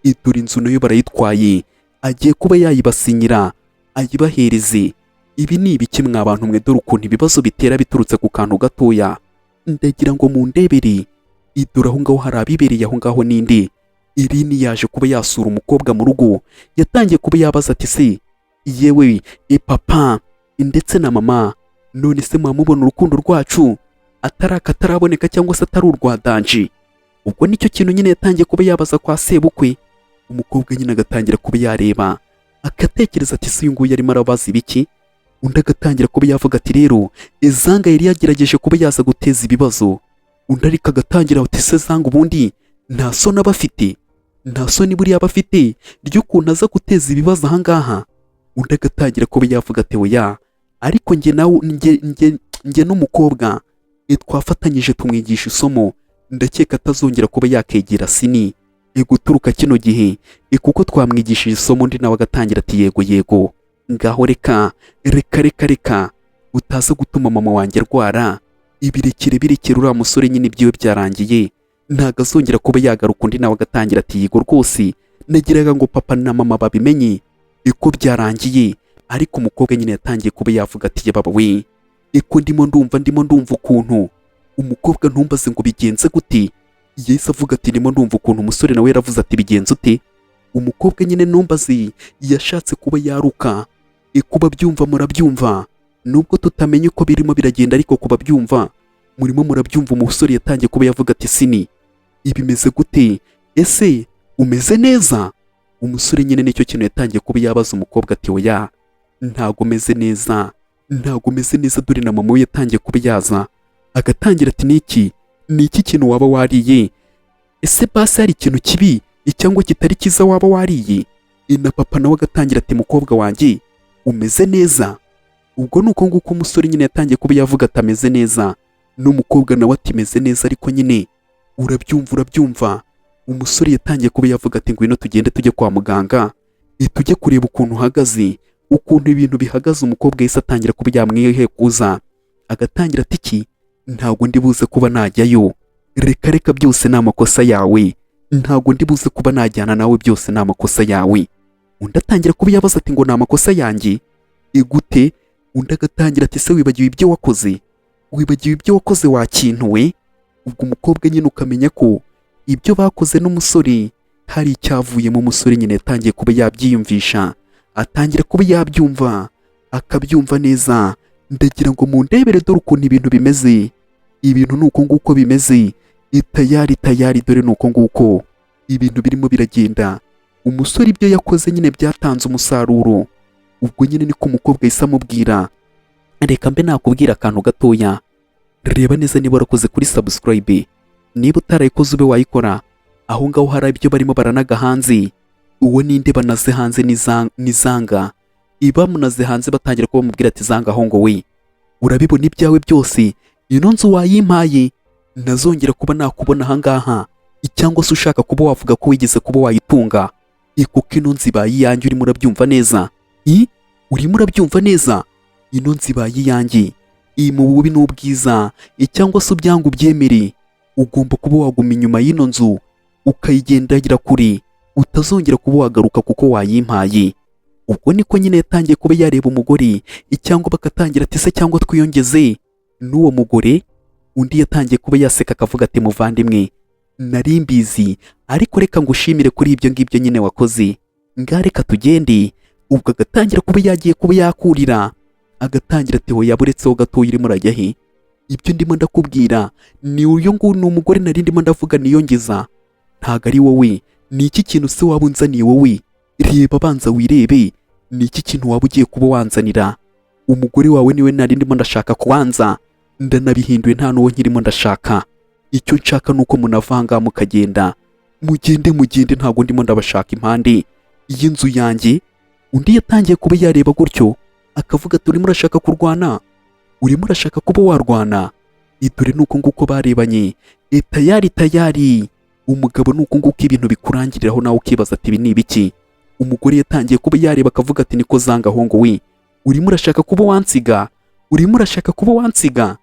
Idura inzu nayo barayitwaye, agiye kuba yayibasinyira ayibahereze. Ibi ni ibiki mwa bantu mwe? Dore ukuntu ibibazo bitera biturutse ku kantu gatoya. Ndagira ngo mundebere idore aho ngaho hari abibereye aho ngaho. N'indi Irini yaje kuba yasura umukobwa mu rugo, yatangiye kuba yabaza ati: "Se yewe papa ndetse na mama, none se mwamubona urukundo rwacu atari akataraboneka cyangwa se atari urwa danger?" Ubwo nicyo kintu nyine yatangiye kuba yabaza kwa sebukwe. Umukobwa nyine agatangira kuba yareba, agatekereza ati: "Se uyu nguyu arimo arabaza ibiki?" Undi agatangira kuba yavuga ati: "Rero Zanga yari yagerageje kuba yaza guteza ibibazo." Undi ariko agatangira ati: "Se Zanga ubundi nta soni aba afite? Nta soni buriya aba afite ry'ukuntu aza guteza ibibazo ahangaha?" Undi agatangira kuba yavuga ati: "Oya, ariko njye nawe, njye n'umukobwa twafatanyije tumwigisha isomo, ndakeka atazongera kuba yakegera sini guturuka kino gihe kuko twamwigishije isomo." Undi nawe agatangira ati: "Yego yego, ngaho reka reka reka reka, utaza gutuma mama wanjye arwara, ibirekere birekere, uriya musore nyine ibyiwe byarangiye, ntabwo azongera kuba yagaruka." Undi nawe agatangira ati: "Yego rwose, nagiraga ngo papa na mama babimenye iko byarangiye." Ariko umukobwa nyine yatangiye kuba yavuga ati: "Baba we, iko ndimo ndumva ukuntu umukobwa, ntumbaze ngo bigenze gute." Yahise avuga ati: "Ndimo ndumva ukuntu." Umusore nawe yaravuze ati: "Bigenze ute?" Umukobwa nyine ntumbaze yashatse kuba yaruka. Kuba byumva murabyumva, nubwo tutamenya uko birimo biragenda, ariko kuba byumva murimo murabyumva. Umusore yatangiye kuba yavuga ati: "Sini, ibimeze gute? Ese umeze neza?" Umusore nyine nicyo kintu yatangiye kuba yabaza umukobwa ati: "Oya, ntago meze neza, ntago meze neza." Dore na mama we yatangiye kuba yaza, agatangira ati: "Niki, ni iki kintu waba wariye? Ese basi hari ikintu kibi cyangwa kitari cyiza waba wariye?" Na papa nawe agatangira ati: "Mukobwa wanjye, umeze neza?" Ubwo ni uko nguko umusore nyine yatangiye kuba yavuga ati ameze neza, n'umukobwa nawe ati meze neza, ariko nyine urabyumva, urabyumva. Umusore yatangiye kuba yavuga ati: "Ngwino tugende tujye kwa muganga, tujye kureba ukuntu uhagaze, ukuntu ibintu bihagaze." Umukobwa yahise atangira kuba yamwihekuza, agatangira ati: "Iki ntabwo ndi buze kuba najyayo, Reka reka, byose ni amakosa yawe, ntabwo ndi buze kuba najyana nawe, byose ni amakosa yawe. Undi atangira kuba yabaza ati: "Ngo ni amakosa yanjye igute?" Undi agatangira ati: "Se wibagiwe ibyo wakoze? Wibagiwe ibyo wakoze wa kintu we?" Ubwo umukobwa nyine ukamenya ko ibyo bakoze n'umusore hari icyavuyemo. Umusore nyine yatangiye kuba yabyiyumvisha, atangira kuba yabyumva, akabyumva neza. Ndagira ngo mundebere, dore ukuntu ibintu bimeze. Ibintu ni uko nguko bimeze, tayari tayari, dore ni uko nguko ibintu birimo biragenda. Umusore ibyo yakoze nyine byatanze umusaruro. Ubwo nyine niko umukobwa yahise amubwira: "Reka mbe nakubwira akantu gatoya. Reba neza niba warakoze kuri subscribe. Niba utarayikoze, ube wayikora." Aho ngaho hari ibyo barimo baranaga hanze. Uwo ninde banaze hanze? Ni Zanga. Ibamunaze hanze, batangira kuba bamubwira ati: "Zanga aho ngo we, urabibona ibyawe byose, ino nzu wayimpaye, nazongera kuba nakubona ahangaha, cyangwa se ushaka kuba wavuga ko wigeze kuba wayitunga, kuko ino nzu ibaye iyanjye. Urimo urabyumva neza? I urimo urabyumva neza? Ino nzu ibaye iyanjye, iyi mu bubi n'ubwiza, cyangwa se ubyanga ubyemere, ugomba kuba waguma inyuma y'ino nzu ukayigendagira kure, utazongera kuba wagaruka kuko wayimpaye." Ubwo niko nyine yatangiye kuba yareba umugore, cyangwa bagatangira ati: "Se cyangwa twiyongeze n'uwo mugore?" Undi yatangiye kuba yaseka, akavuga ati: "Muvandimwe, nari mbizi, ariko reka ngushimire kuri ibyo ngibyo nyine wakoze. Ngaha reka tugende." Ubwo agatangira kuba yagiye kuba yakurira, agatangira ati: "Hoya, buretseho gatoya, urimo urajya he? Ibyo ndimo ndakubwira ni uyu nguyu, ni umugore nari ndimo ndavuga niyongeza, ntabwo ari wowe. Ni iki kintu se waba unzaniye wowe? Reba, banza wirebe, ni iki kintu waba ugiye kuba wanzanira? Umugore wawe niwe nari ndimo ndashaka kubanza, ndanabihinduye, nta n'uwo nkirimo ndashaka. Icyo nshaka ni uko munavanga mukagenda. Mugende, mugende, ntabwo ndimo ndabashaka impande y'inzu yanjye." Undi yatangiye kuba yareba gutyo, akavuga ati: "Urimo urashaka kurwana? Urimo urashaka kuba warwana?" Dore ni uko nguko barebanye. Tayari tayari, umugabo ni uko nguko ibintu bikurangiriraho, nawe ukibaza ati: "Ibi ni ibiki?" Umugore yatangiye kuba yareba, akavuga ati: "Niko Zanga hongo we, urimo urashaka kuba wansiga? Urimo urashaka kuba wansiga?"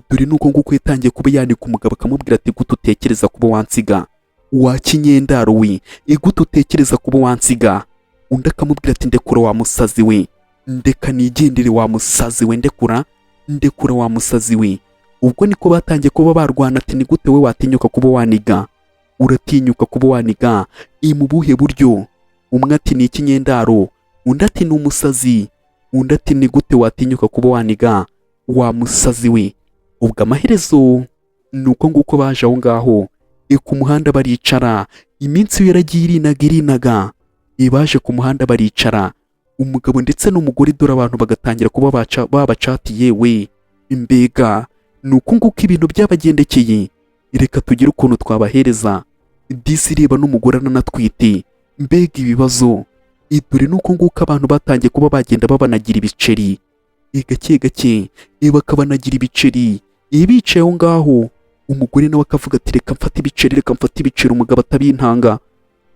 Dore ni uko nguko yatangiye kuba yanika umugabo, akamubwira ati: "Gute utekereza kuba wansiga wa kinyendaro we? Gute utekereza kuba wansiga?" Undi akamubwira ati: "Ndekura wa musazi we, ndeka nigendere wa musazi we, ndekura, ndekura wa musazi we." Ubwo niko batangiye kuba barwana, ati: "Ni gute we watinyuka kuba waniga? Uratinyuka kuba waniga mu buhe buryo?" Umwe ati: "Ni ikinyendaro," undi ati: "Ni umusazi," undi ati: "Ni gute watinyuka kuba waniga wa musazi we?" Ubwo amaherezo ni uko nguko baje aho ngaho ku muhanda baricara. Iminsi yo yaragiye irinaga irinaga, baje ku muhanda baricara, umugabo ndetse n'umugore. Dore abantu bagatangira kuba babacati. Yewe mbega, ni uku nguko ibintu byabagendekeye. Reka tugire ukuntu twabahereza disi. Reba n'umugore aranatwite, mbega ibibazo! Dore ni uko nguko abantu batangiye kuba bagenda babanagira ibiceri gake gake, bakabanagira ibiceri bicaye aho ngaho. Umugore nawe akavuga ati: "Reka mfate ibiceri, reka mfate ibiceri, umugabo atabintanga."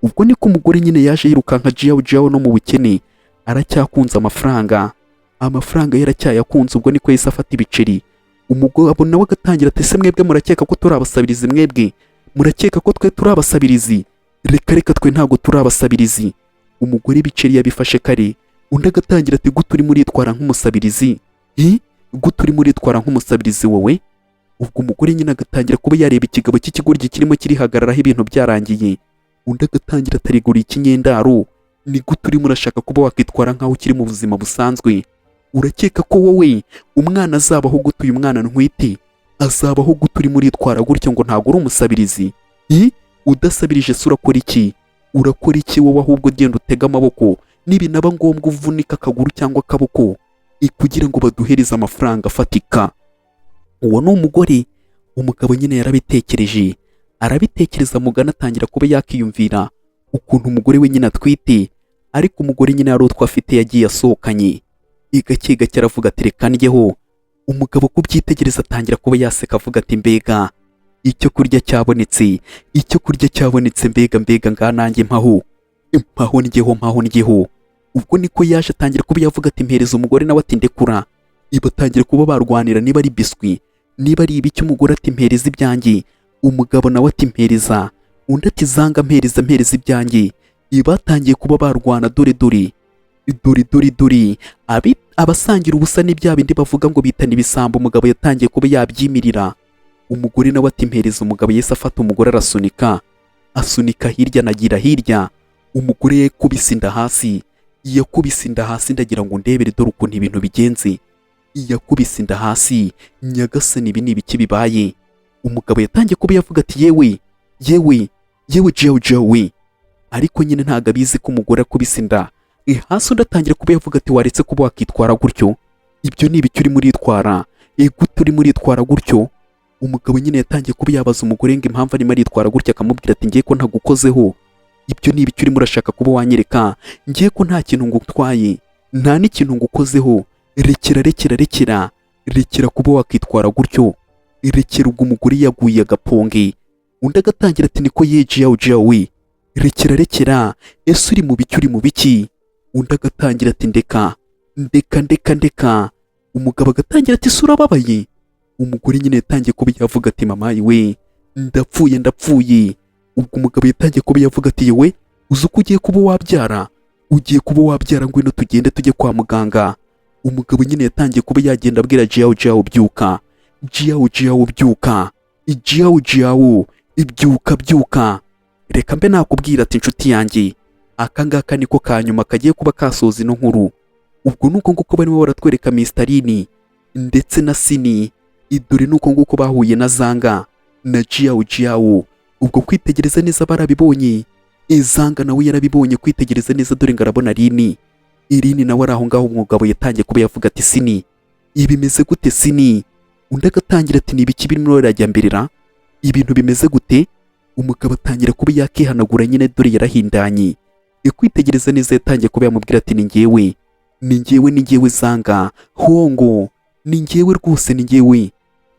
Ubwo niko umugore nyine yaje yirukanka jiyawu jiyawu, no mu bukene aracyakunze amafaranga, amafaranga ye aracyayakunze. Ubwo niko yahise afata ibiceri. Umugabo nawe agatangira ati: "Ese mwebwe murakeka ko turi abasabirizi? Mwebwe murakeka ko twe turi abasabirizi? Reka reka, twe ntabwo turi abasabirizi." Umugore ibiceri yabifashe kare. Undi agatangira ati: "Gute urimo uritwara nk'umusabirizi? Hi, gute urimo uritwara nk'umusabirizi wowe?" Ubwo umugore nyine agatangira kuba yareba ikigabo cy'ikigoryi kirimo kirihagararaho, ibintu byarangiye. Undi agatangira atarigura ikinyendaro: "Ni gute urimo urashaka kuba wakitwara nk'aho ukiri mu buzima busanzwe? Urakeka ko wowe umwana azabaho gute? Uyu mwana ntwite azabaho gute urimo uritwara gutyo ngo ntabwo uri umusabirizi? Hi, udasabirije se urakora iki? Urakora iki wowe? Ahubwo genda utege amaboko, nibinaba ngombwa uvunika akaguru cyangwa akaboko kugira ngo baduhereze amafaranga afatika." Uwo ni umugore. Umugabo nyine yarabitekereje, arabitekereza, mugana atangira kuba yakiyumvira ukuntu umugore we nyine atwite, ariko umugore nyine hari utwo afite yagiye asohokanye. Gake gake aravuga ati: "Reka ndyeho." Umugabo kubyitegereza atangira kuba yaseka, avuga ati: "Mbega icyo kurya cyabonetse, icyo kurya cyabonetse, mbega mbega, ngaha nanjye mpaho, mpaho ndyeho, mpaho ndyeho." Ubwo niko yaje atangira kuba yavuga ati: "Mpereza." Umugore nawe ati: "Ndekura." Batangira kuba barwanira, niba ari biswi, niba ari ibiki. Umugore ati: "Mpereza ibyanjye." Umugabo nawe ati mpereza, undi ati zanga mpereza, mpereza ibyanjye. Batangiye kuba barwana, dore dore dore dore dore abasangira ubusa ni bya bindi bavuga ngo bitana ibisambo. Umugabo yatangiye kuba yabyimirira, umugore nawe ati mpereza. Umugabo yese afata umugore arasunika, asunika hirya anagira hirya. Umugore yakubise inda hasi, yakubise inda hasi. Ndagira ngo ndebere dore ukuntu ibintu bigenze. Yakubise inda hasi. Nyagasani, ibi ni ibiki bibaye? Umugabo yatangiye kuba yavuga ati yewe yewe yewe, jewe jewe, ariko nyine ntabwo abizi ko umugore akubise inda hasi. Undi atangira kuba yavuga ati waretse kuba wakitwara gutyo, ibyo ni ibiki urimo uritwara? Gute urimo uritwara gutyo? Umugabo nyine yatangiye kuba yabaza umugore ngo impamvu arimo aritwara gutya, akamubwira ati ngiye ko ntagukozeho, ibyo ni ibiki urimo urashaka kuba wanyereka? Ngiye ko nta kintu ngutwaye, nta n'ikintu ngukozeho, rekera rekera rekera rekera kuba wakitwara gutyo, rekera. Ubwo umugore yaguye agaponge, undi agatangira ati niko ye jiyawu jiyawu, rekera rekera, ese uri mu biki, uri mu biki? Undi agatangira ati ndeka ndeka ndeka ndeka. Umugabo agatangira ati ese urababaye? Umugore nyine yatangiye kuba yavuga ati mama we, ndapfuye ndapfuye. Ubwo umugabo yatangiye kuba yavuga ati yewe, uzi uko ugiye kuba wabyara, ugiye kuba wabyara, ngwino tugende tujye kwa muganga. Umugabo nyine yatangiye kuba yagenda abwira jiyawu jiyawu byuka, jiyawu jiyawu byuka, jiyawu jiyawu byuka byuka. Reka mbe nakubwira ati inshuti yanjye, aka ngaka niko ka nyuma kagiye kuba kasoza ino nkuru. Ubwo nuko nguko barimo baratwereka Mr. Lini ndetse na Sini, dore nuko nguko bahuye na Zanga na Jiyawu Jiyawu. Ubwo kwitegereza neza barabibonye, Zanga nawe yarabibonye. Kwitegereza neza dore ngo arabona Lini, Irini nawe ari aho ngaho. Umugabo yatangiye kuba yavuga ati Sini, ibimeze gute Sini? Undi agatangira ati ni ibiki birimo birajya mberera, ibintu bimeze gute? Umugabo atangira kuba yakihanagura nyine, dore yarahindanye. Kwitegereza neza yatangiye kuba yamubwira ati ni njyewe, ni njyewe, ni njyewe Zanga hongo, ni njyewe rwose, ni njyewe.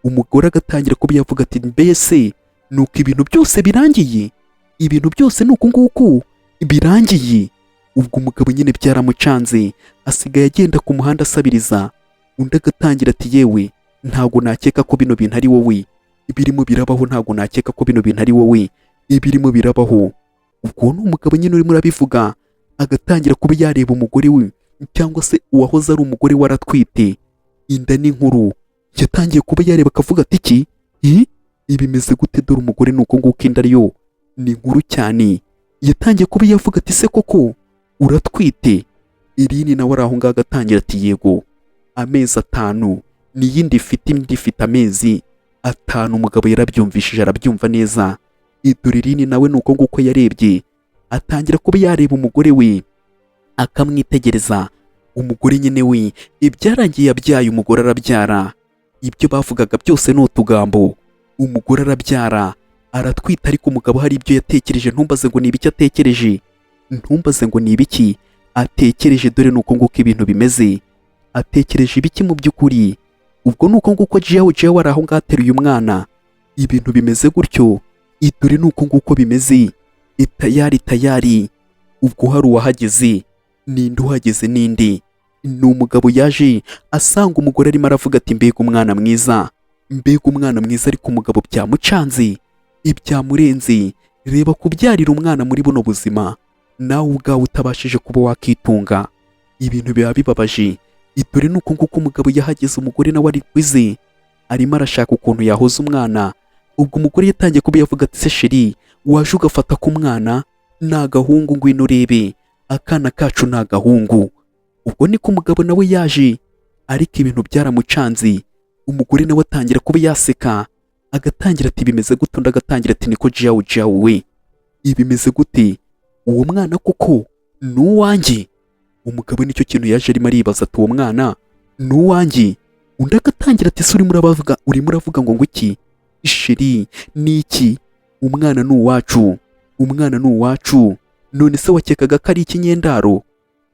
Umugore agatangira kuba yavuga ati mbese nuko ibintu byose birangiye, ibintu byose ni uku nguku birangiye. Ubwo umugabo nyine byaramucanze, asigaye agenda ku muhanda asabiriza. Undi agatangira ati yewe, ntabwo nakeka ko bino bintu ari wowe ibirimo birabaho, ntabwo nakeka ko bino bintu ari wowe ibirimo birabaho. Ubwo ni umugabo nyine urimo urabivuga, agatangira kuba yareba umugore we cyangwa se uwahoze ari umugore we aratwite, inda ni nkuru. Yatangiye kuba yareba akavuga ati iki ibimeze gute? Dore umugore ni uko nguko inda ariyo ni nkuru cyane. Yatangiye kuba yavuga ati se koko uratwite? Irini nawe ari aho ngaho agatangira ati yego, amezi 5 n'iyindi ifite, indi ifite amezi 5. Umugabo yarabyumvishije, arabyumva neza. Dore Irini nawe ni uko nguko yarebye, atangira kuba yareba umugore we akamwitegereza. Umugore nyine we ibyarangiye yabyaye, umugore arabyara. Ibyo bavugaga byose ni utugambo. Umugore arabyara, aratwita, ariko umugabo hari ibyo yatekereje. Ntumbaze ngo ni ibiki atekereje, ntumbaze ngo ni ibiki atekereje. Dore ni uko nguko ibintu bimeze. Atekereje ibiki mu by'ukuri? Ubwo ni uko nguko Jiyawu Jiyawu ari aho ngaho ateruye umwana, ibintu bimeze gutyo. Dore ni uko nguko bimeze, tayari tayari. Ubwo hari uwahageze. Ninde uhageze? Ninde? Ni umugabo yaje asanga umugore arimo aravuga ati mbega umwana mwiza, mbega umwana mwiza. Ariko umugabo byamucanze, ibyamurenze. Reba kubyarira umwana muri buno buzima nawe ubwawe utabashije kuba wakitunga, ibintu biba bibabaje. Dore ni uko nguko umugabo yahageze, umugore nawe ari kwize arimo arashaka ukuntu yahoza umwana. Ubwo umugore yatangiye kuba yavuga ati se chéri, waje ugafata ku mwana, ni agahungu, ngwino urebe akana kacu ni agahungu. Ubwo niko umugabo nawe yaje, ariko ibintu byaramucanze. Umugore nawe atangira kuba yaseka, agatangira ati bimeze gute? Undi agatangira ati niko Jiyawu Jiyawu we, ibimeze gute? Uwo mwana koko ni uwanjye? Umugabo nicyo kintu yaje arimo aribaza ati uwo mwana ni uwanjye? Undi agatangira ati se urimo urabavuga, urimo uravuga ngo iki chéri, ni iki? Umwana ni uwacu, umwana ni uwacu. None se wakekaga ko ari ikinyendaro?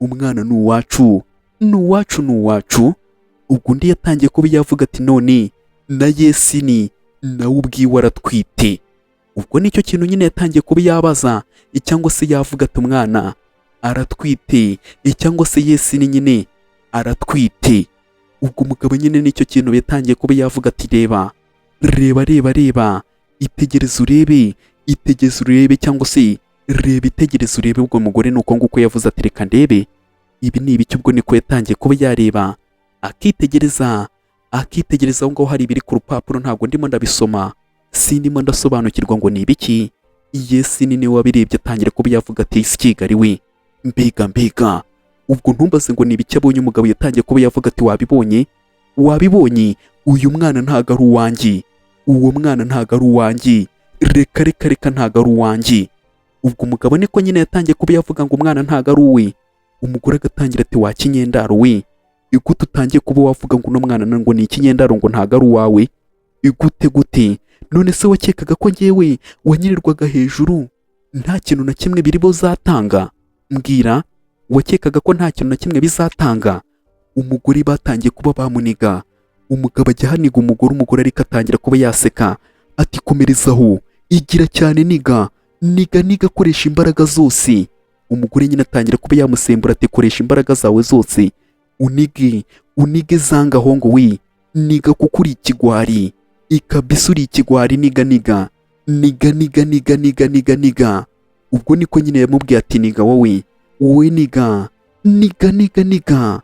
Umwana ni uwacu, ni uwacu, ni uwacu. Ubwo undi yatangiye kuba yavuga ati none na Yesini nawe ubwiwe aratwite. Ubwo nicyo kintu nyine yatangiye kuba yabaza, cyangwa se yavuga ati umwana aratwite, cyangwa se Yesini nyine aratwite. Ubwo umugabo nyine nicyo kintu yatangiye kuba yavuga ati reba reba reba reba. Itegereze urebe, itegereze urebe, cyangwa se reba, itegereze urebe. Ubwo mugore ni uko nguko yavuze ati: "Reka ndebe ibi ni ibiki." Ubwo niko yatangiye kuba yareba, akitegereza, akitegereza. Aho ngaho hari ibiri ku rupapuro, ntabwo ndimo ndabisoma, sindimo ndasobanukirwa ngo ni ibiki. Yes, ni niwe wabirebye, atangira kuba yavuga ati: "Isi Kigali we, mbega mbega!" Ubwo ntumbaze ngo ni ibiki abonye. Umugabo yatangiye kuba yavuga ati: "Wabibonye, wabibonye? Uyu mwana ntabwo ari uwanjye, uwo mwana ntabwo ari uwanjye, reka reka reka, ntabwo ari uwanjye." Ubwo umugabo niko nyine yatangiye kuba yavuga ngo umwana ntabwo ari uwe. Umugore agatangira ati: "Wa kinyendaro we, igute utangiye kuba wavuga ngo uno mwana ngo ni ikinyendaro, ngo ntabwo ari uwawe? Igute gute? None se wakekaga ko ngewe wanyirirwaga hejuru nta kintu na kimwe biri buzatanga? Mbwira, wakekaga ko nta kintu na kimwe bizatanga?" Umugore batangiye kuba bamuniga, umugabo ajya ahaniga umugore. Umugore ariko atangira kuba yaseka ati: "Komerezaho, igira cyane, niga niga niga, koresha imbaraga zose." Umugore nyine atangira kuba yamusembura ati: "Koresha imbaraga zawe zose, unige, unige zanga ngo we, niga kuko uri ikigwari ikabisa, uri ikigwari, niga niga niga niga niga niga niga niga." Ubwo niko nyine yamubwiye ati: "Niga wowe, wowe niga niga niga niga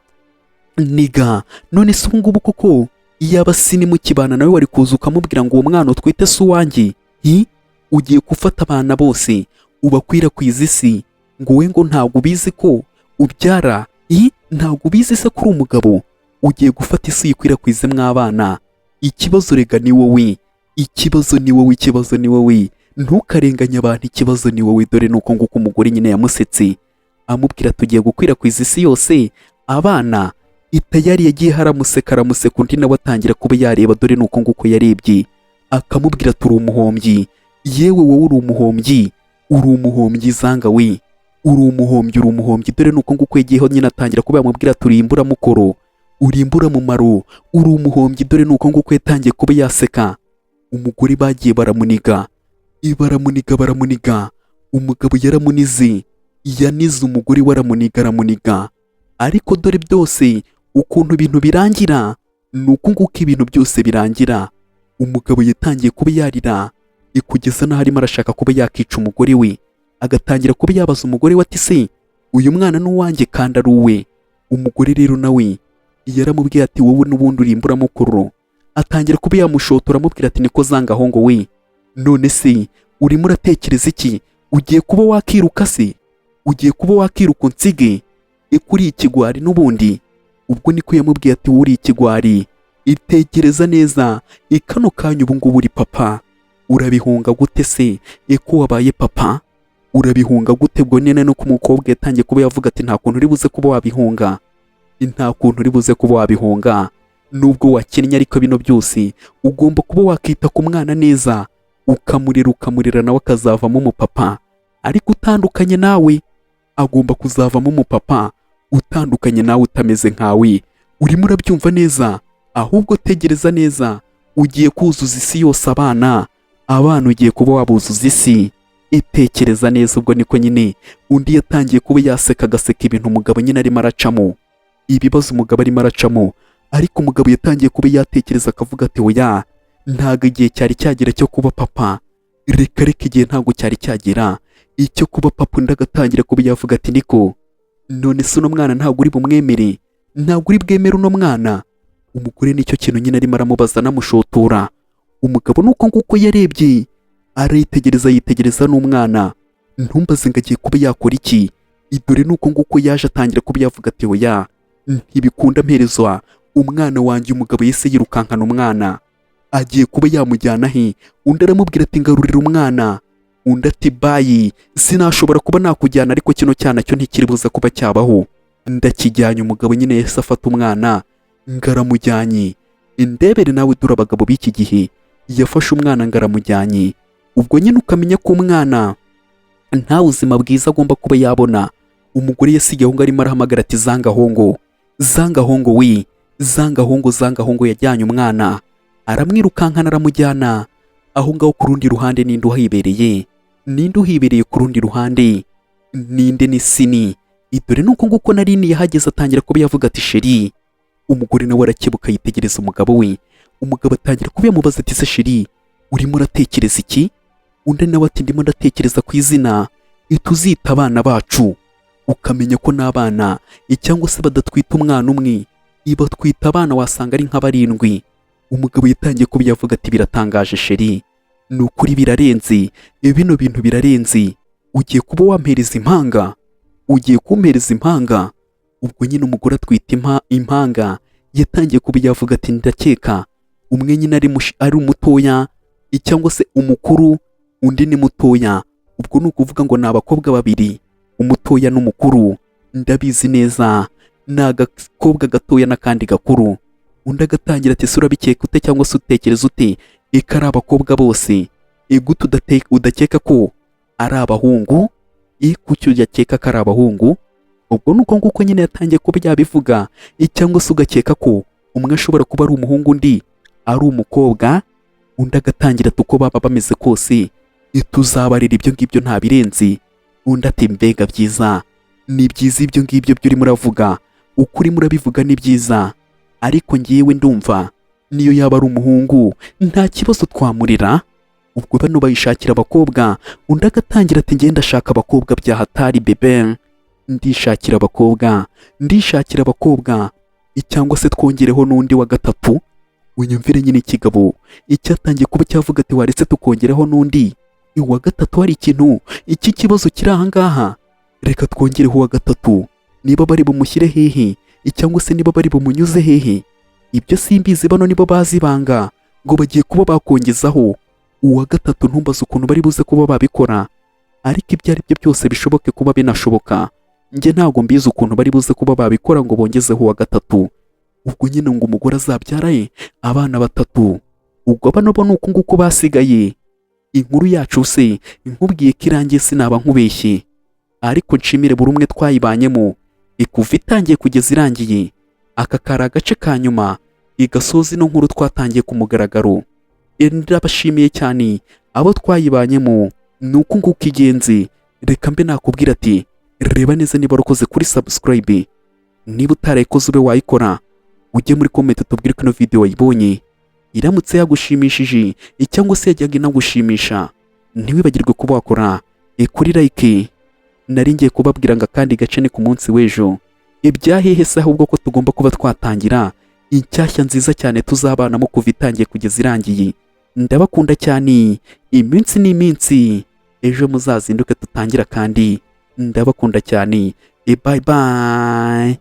niga." None se ubu ngubu koko iyaba sini mukibana nawe, wari kuza ukamubwira ngo uwo mwana utwite si uwanjye? Hi, ugiye gufata abana bose ubakwirakwiza isi, ngo we ngo ntabwo ubizi ko ubyara? I ntabwo ubizi se ko uri umugabo? Ugiye gufata isi uyikwirakwizemo abana. Ikibazo rega ni wowe, ikibazo ni wowe, ikibazo ni wowe, ntukarenganye abantu, ikibazo ni wowe. Dore nuko nguko umugore nyine yamusetse amubwira: "Tugiye gukwirakwiza isi yose abana." Itayari yagiye haramuseka, aramuseka, undi nawe atangira kuba yareba. Dore nuko nguko yarebye akamubwira: "Turi umuhombyi, yewe wowe uri umuhombyi, uri umuhombyi zanga we, uri umuhombyi, uri umuhombyi." Dore nuko nguko yagiyeho nyine atangira kuba yamubwira: "Turi imburamukoro, uri imburamumaro, uri umuhombyi." Dore nuko nguko yatangiye kuba yaseka. Umugore bagiye baramuniga, baramuniga, baramuniga. Umugabo yaramunize, yanize umugore we, aramuniga, aramuniga. Ariko dore byose ukuntu ibintu birangira, ni uku nguko ibintu byose birangira. Umugabo yatangiye kuba yarira kugeza n'aho arimo arashaka kuba yakica umugore we, agatangira kuba yabaza umugore we ati: "Se uyu mwana ni uwanjye kandi ari uwe?" Umugore rero nawe yaramubwiye ati: "Wowe n'ubundi uri imburamukoro." Atangira kuba yamushotora, amubwira ati: "Niko zangaho ngo we, none se urimo uratekereza iki? Ugiye kuba wakiruka se? Ugiye kuba wakiruka unsige uri ikigwari n'ubundi?" Ubwo niko yamubwiye ati: "Wowe uri ikigwari, itekereza neza, ikano kanya ubu ngubu uri papa, urabihunga gute se? Eko wabaye papa urabihunga gute?" Ubwo nyine nuko umukobwa yatangiye kuba yavuga ati: "Nta kuntu uri buze kuba wabihunga, nta kuntu uri buze kuba wabihunga nubwo wakinnye, ariko bino byose ugomba kuba wakita ku mwana neza, ukamurera, ukamurera, nawe akazavamo umupapa ariko utandukanye nawe. Agomba kuzavamo umupapa utandukanye nawe, utameze nkawe. Urimo urabyumva neza? Ahubwo tegereza neza, ugiye kuzuza isi yose abana, abana ugiye kuba wabuzuza isi, itekereza neza." Ubwo niko nyine undi yatangiye kuba yaseka, agaseka ibintu umugabo nyine arimo aracamo, ibibazo umugabo arimo aracamo. Ariko umugabo yatangiye kuba yatekereza, akavuga ati: "Oya, ntabwo igihe cyari cyagera cyo kuba papa, reka reka, igihe ntabwo cyari cyagera icyo kuba papa." Undi agatangira kuba yavuga ati: "Niko, none se uno mwana ntabwo uri bumwemere? Ntabwo uri bwemere uno mwana?" Umugore nicyo kintu nyine arimo aramubaza, anamushotora. Umugabo nuko nguko yarebye, aritegereza, yitegereza n'umwana, ntumbaze ngo agiye kuba yakora iki. Dore nuko nguko yaje atangira kuba yavuga ati: "Oya, ntibikunda, mperezwa umwana wanjye." Umugabo yese yirukankana umwana, agiye kuba yamujyana he? Undi aramubwira ati: "Ngarurira umwana." Undi ati: "Bye, sinashobora kuba nakujyana, ariko kino cyana cyo ntikiri buze kuba cyabaho, ndakijyanye." Umugabo nyine yahise afata umwana ngaramujyanye. Indebere nawe, dore abagabo b'iki gihe, yafashe umwana ngaramujyanye. Ubwo nyine ukamenya ko umwana nta buzima bwiza agomba kuba yabona. Umugore yasigaye aho ngaho arimo arahamagara ati: "Zangahongo, zangahongo we, zangahongo, zangahongo." Yajyanye umwana, aramwirukankana, aramujyana aho ngaho. Ku rundi ruhande ninde uhibereye? Ninde uhibereye ku rundi ruhande? Ninde? Ni Sini. Dore nuko nguko narini yahageze, atangira kuba yavuga ati: "Chéri." Umugore nawe arakebuka, yitegereza umugabo we. Umugabo atangira kuba yamubaza ati: "Se chéri, Urimo uratekereza iki?" Undi nawe ati: "Ndimo ndatekereza ku izina tuzita abana bacu." Ukamenya ko n'abana, cyangwa se badatwita umwana umwe, batwita abana wasanga ari nka barindwi. Umugabo yatangiye kuba yavuga ati: "Biratangaje chérie, ni ukuri birarenze, bino bintu birarenze. Ugiye kuba wampereza impanga, ugiye kumpereza impanga." Ubwo nyine umugore atwita impanga. Yatangiye kuba yavuga ati: "Ndakeka umwe nyine ari umutoya cyangwa se umukuru, undi ni mutoya." Ubwo ni ukuvuga ngo ni abakobwa babiri, umutoya n'umukuru. Ndabizi neza ni agakobwa gatoya n'akandi gakuru. Undi agatangira ati: "Ese urabikeka ute, cyangwa se utekereza ute ko ari abakobwa bose? Gute udakeka ko ari abahungu? Kuki udakeka ko ari abahungu?" Ubwo ni uko nguko nyine yatangiye kuba yabivuga, cyangwa se ugakeka ko umwe ashobora kuba ari umuhungu, undi ari umukobwa. Undi agatangira ati: "Uko baba bameze kose tuzabarira, ibyo ngibyo nta birenze." Undi ati: "Mbega byiza, ni byiza ibyo ngibyo byo urimo uravuga, uko urimo urabivuga ni byiza, ariko ngewe ndumva niyo yaba ari umuhungu nta kibazo, twamurira." Ubwo bano bayishakira abakobwa. Undi agatangira ati: "Ngenda ndashaka abakobwa bya hatari bébé, ndishakira abakobwa, ndishakira abakobwa, cyangwa se twongereho n'undi wa gatatu." Unyumvire nyine ikigabo icyatangiye kuba cyavuga ati: "Waretse tukongeraho n'undi uwa gatatu, hari ikintu iki kibazo kiri aha ngaha, reka twongereho uwa gatatu." Niba bari bumushyire hehe, cyangwa se niba bari bumunyuze hehe, ibyo simbizi, bano nibo bazi ibanga. Ngo bagiye kuba bakongezaho uwa gatatu. Ntumbaze ukuntu bari buze kuba babikora, ariko ibyo ari byo byose bishoboke kuba binashoboka. Njye ntabwo mbizi ukuntu bari buze kuba babikora ngo bongezeho uwa gatatu. Ubwo nyine ngo umugore azabyara abana batatu. Ubwo bano bo ni uku nguku basigaye. Inkuru yacu se nkubwiye ko irangiye sinaba nkubeshye, ariko nshimire buri umwe twayibanyemo ikuva itangiye kugeza irangiye. Aka kari agace ka nyuma igasoza ino nkuru twatangiye ku mugaragaro. Ndabashimiye cyane abo twayibanyemo. Ni uku nguku igenzi. Reka mbe nakubwira ati: reba neza niba warakoze kuri subscribe. Niba utarayikoze, ube wayikora, ujye muri comment tubwire ko ino video wayibonye, iramutse yagushimishije cyangwa se yajyaga inagushimisha. Ntiwibagirwe kuba wakora kuri like. Nari ngiye kubabwira ngo akandi gace ni ku munsi w'ejo. Ibyahehe se ahubwo ko tugomba kuba twatangira inshyashya nziza cyane tuzabanamo kuva itangiye kugeza irangiye. Ndabakunda cyane, iminsi n'iminsi, ejo muzazinduke tutangira kandi. Ndabakunda cyane, bye bye.